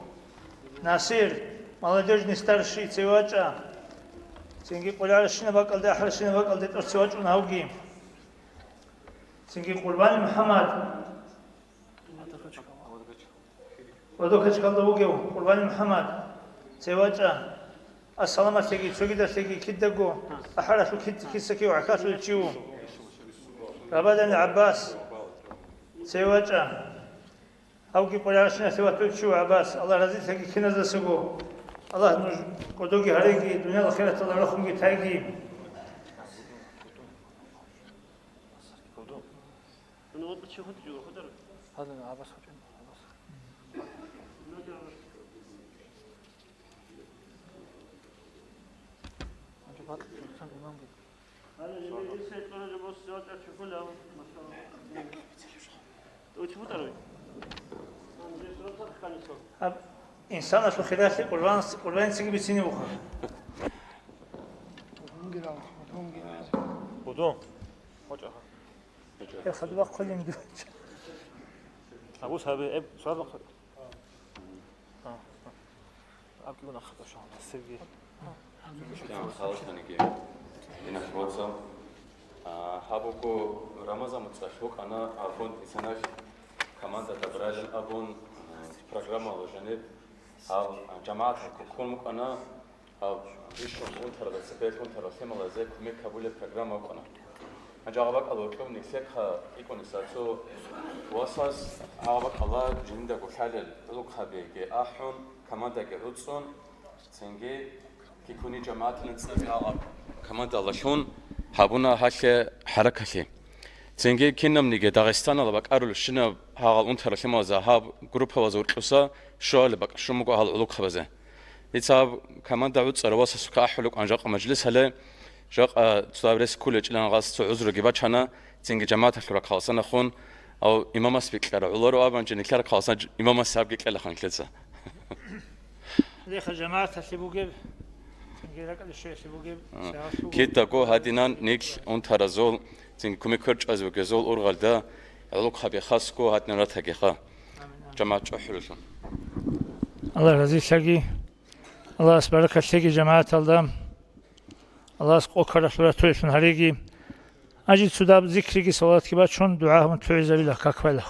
Насир, молодёжный старший цеве вачӀа, цинги къуларащинаб бакӀалде, ахӀаращинаб бакӀалде тӀоцеве вачӀуна гьавги. Цинги Къурбани МухӀаммад, Водокочкалда вугев Къурбани МухӀаммад, Цевача. Ассаламалъеги цогидалъеги кидаго ахӀаралъув кид-, киса кив гӀахьалъулев чи ву. Рабадани ГӀаббас. Цевача. Гьавги къурайшиналъе ватулев чи ву ГӀаббас. Аллагь разилъаги киназдасаго. Аллагь нуж кӀодоги гьареги, дуниял ахираталда рахунги тайги. Гьаб, инсаналъул хиралъи къурбан-, къурбанцаги бицине буха. Гьудун. Гьел хадуб бахъулин дуца. Абу Саби, эб, суал бахъ-, а, а. Аб кигун ахъа тӀашалда, Сергей. Кигун халатаниги. Динахъ вацал. А, гьаб буго Рамазан муцӀалъ вукӀана, а, фонд «Инсаналъ» команда «Добралин» абун, а, программала жаниб гьал, а, жамагӀаталъ ккун вукӀана. Гьаб бищун унтарда цебе унтарал лъималазе кумек гьабулеб программа букӀана. Гьанже гьаб бакӀалда гьоркьоб нилъехъа икӀуниса цо васас гьаб бакӀалда жиндаго лъалел гӀолохъабиги ахӀун, командаги гӀуцӀун, цинги кикуни жамагӀатилан цӀикӀкӀараб командалъун гьабуна гьалъе хӀаракалъи. Цинги кинабниги Дагъистаналда бакӀарулеб щинаб гьагъал унтарал лъималазда гьаб группабазда гьоркьоса щуабилеб бакӀ щун буго гьал гӀолохъабазе. Дица гьаб команда гӀуцӀарав васасухъе ахӀулеб букӀана жакъа мажлисалде, жакъа цо гьаб рес кколечӀилан гьас цо гӀузруги бачана, цинги жамагӀаталъул рахъалъанахун, гьав имамас бикьарав гӀоларо абанчи, нилъер рахъалъан имамас гьабги кьелаха нилъеца. Леха жамагӀаталъе бугеб, цинги ракӀалде щвеялъе бугеб, а, сагӀалъ буго. Кидаго гьадинан нилъ унтаразул, цинги кумек кквечӀеб бугезул ургъалда гӀолохъаби хасго гьадинан ратагиха. Амин, амин. ЖамагӀат чӀухӀулелъул. Аллагь разилъаги. Аллагьас баракат лъеги жамагӀаталда. Аллагьас къо ккаралъул ратулелъун гьареги. Гьанже цо даб зикриги салаватги бачун, дугӀа гьабун лъугӀизабила, какбайла.